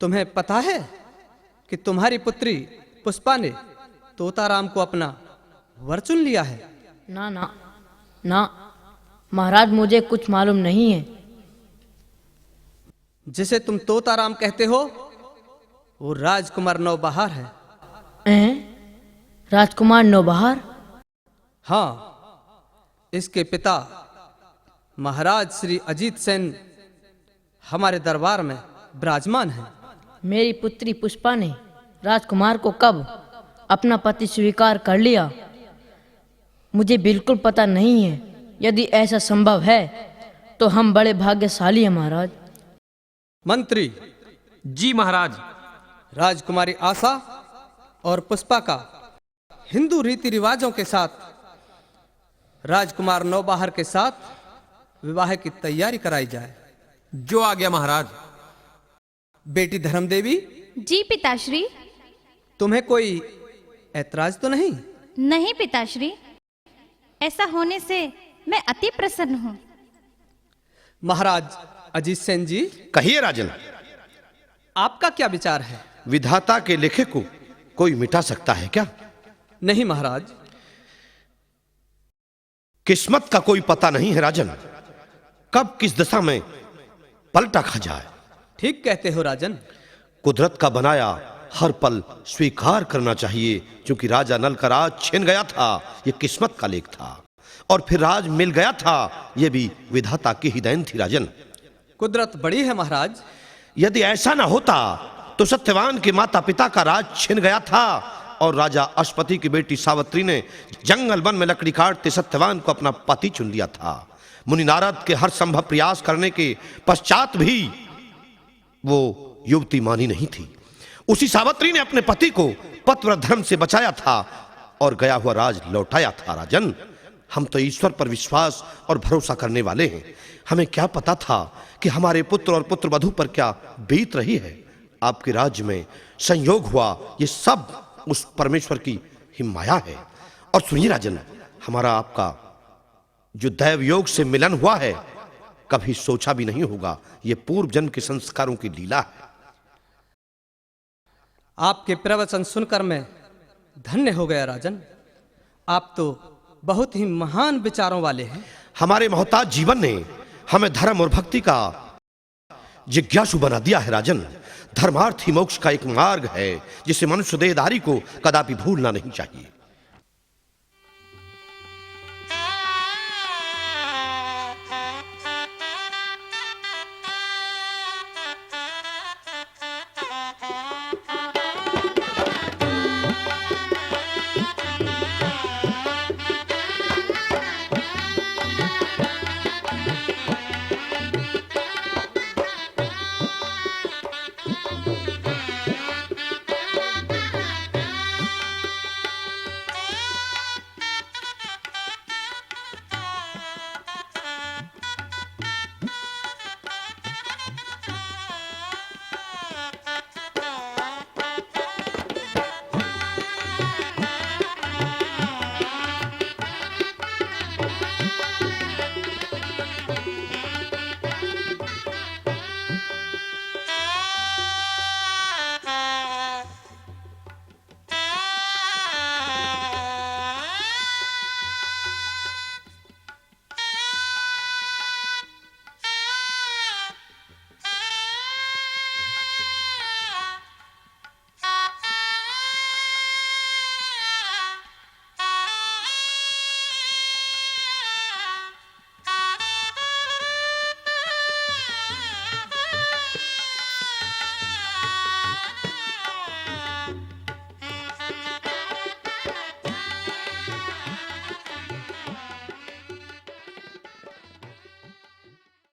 तुम्हें पता है कि तुम्हारी पुत्री पुष्पा ने तोताराम को अपना वर चुन लिया है? ना, ना, ना, महाराज, मुझे कुछ मालूम नहीं है। जिसे तुम तोताराम कहते हो, वो राजकुमार नौबहार है। हैं? राजकुमार नौबहार? हाँ, इसके पिता महाराज श्री अजीत सेन हमारे दरबार में विराजमान हैं। मेरी पुत्री पुष्पा ने राजकुमार को कब अपना पति स्वीकार कर लिया, मुझे बिल्कुल पता नहीं है। यदि ऐसा संभव है, तो हम बड़े भाग्यशाली हैं, महाराज। मंत्री। जी महाराज। राजकुमारी आशा और पुष्पा का हिंदू रीति रिवाजों के साथ राजकुमार नौबहार के साथ विवाह की तैयारी कराई जाए। जो आज्ञा महाराज। बेटी धर्म देवी। जी पिताश्री। तुम्हें कोई ऐतराज तो नहीं? नहीं पिताश्री, ऐसा होने से मैं अति प्रसन्न हूँ। महाराज अजीत सेन जी। कहिए राजन। आपका क्या विचार है? विधाता के लिखे को कोई मिटा सकता है क्या? नहीं महाराज। किस्मत का कोई पता नहीं है राजन, कब किस दिशा में पलटा खा जाए। ठीक कहते हो राजन। कुदरत का बनाया हर पल स्वीकार करना चाहिए, क्योंकि राजा नल का राज छिन गया था, ये किस्मत का लेख था। और फिर राज मिल गया था, ये भी विधाता की ही देन थी राजन। कुदरत बड़ी है महाराज। यदि ऐसा ना होता तो सत्यवान के माता पिता का राज छिन गया था और राजा अश्वपति की बेटी सावित्री ने जंगल वन में लकड़ी काटते सत्यवान को अपना पति चुन लिया था। मुनि नारद के हर संभव प्रयास करने के पश्चात भी वो युवती मानी नहीं थी। उसी सावित्री ने अपने पति को पतिव्रत धर्म से बचाया था और गया हुआ राज लौटाया था। राजन, हम तो ईश्वर पर विश्वास और भरोसा करने वाले हैं। हमें क्या पता था कि हमारे पुत्र और पुत्र वधू पर क्या बीत रही है। आपके राज्य में संयोग हुआ, ये सब उस परमेश्वर की ही माया है। और सुनिए राजन, हमारा आपका जो दैव योग से मिलन हुआ है, कभी सोचा भी नहीं होगा। ये पूर्व जन्म के संस्कारों की लीला है। आपके प्रवचन सुनकर मैं धन्य हो गया राजन। आप तो बहुत ही महान विचारों वाले हैं। हमारे मोहताज जीवन ने हमें धर्म और भक्ति का जिज्ञासु बना दिया है राजन। धर्मार्थ ही मोक्ष का एक मार्ग है, जिसे मनुष्य देहधारी को कदापि भूलना नहीं चाहिए।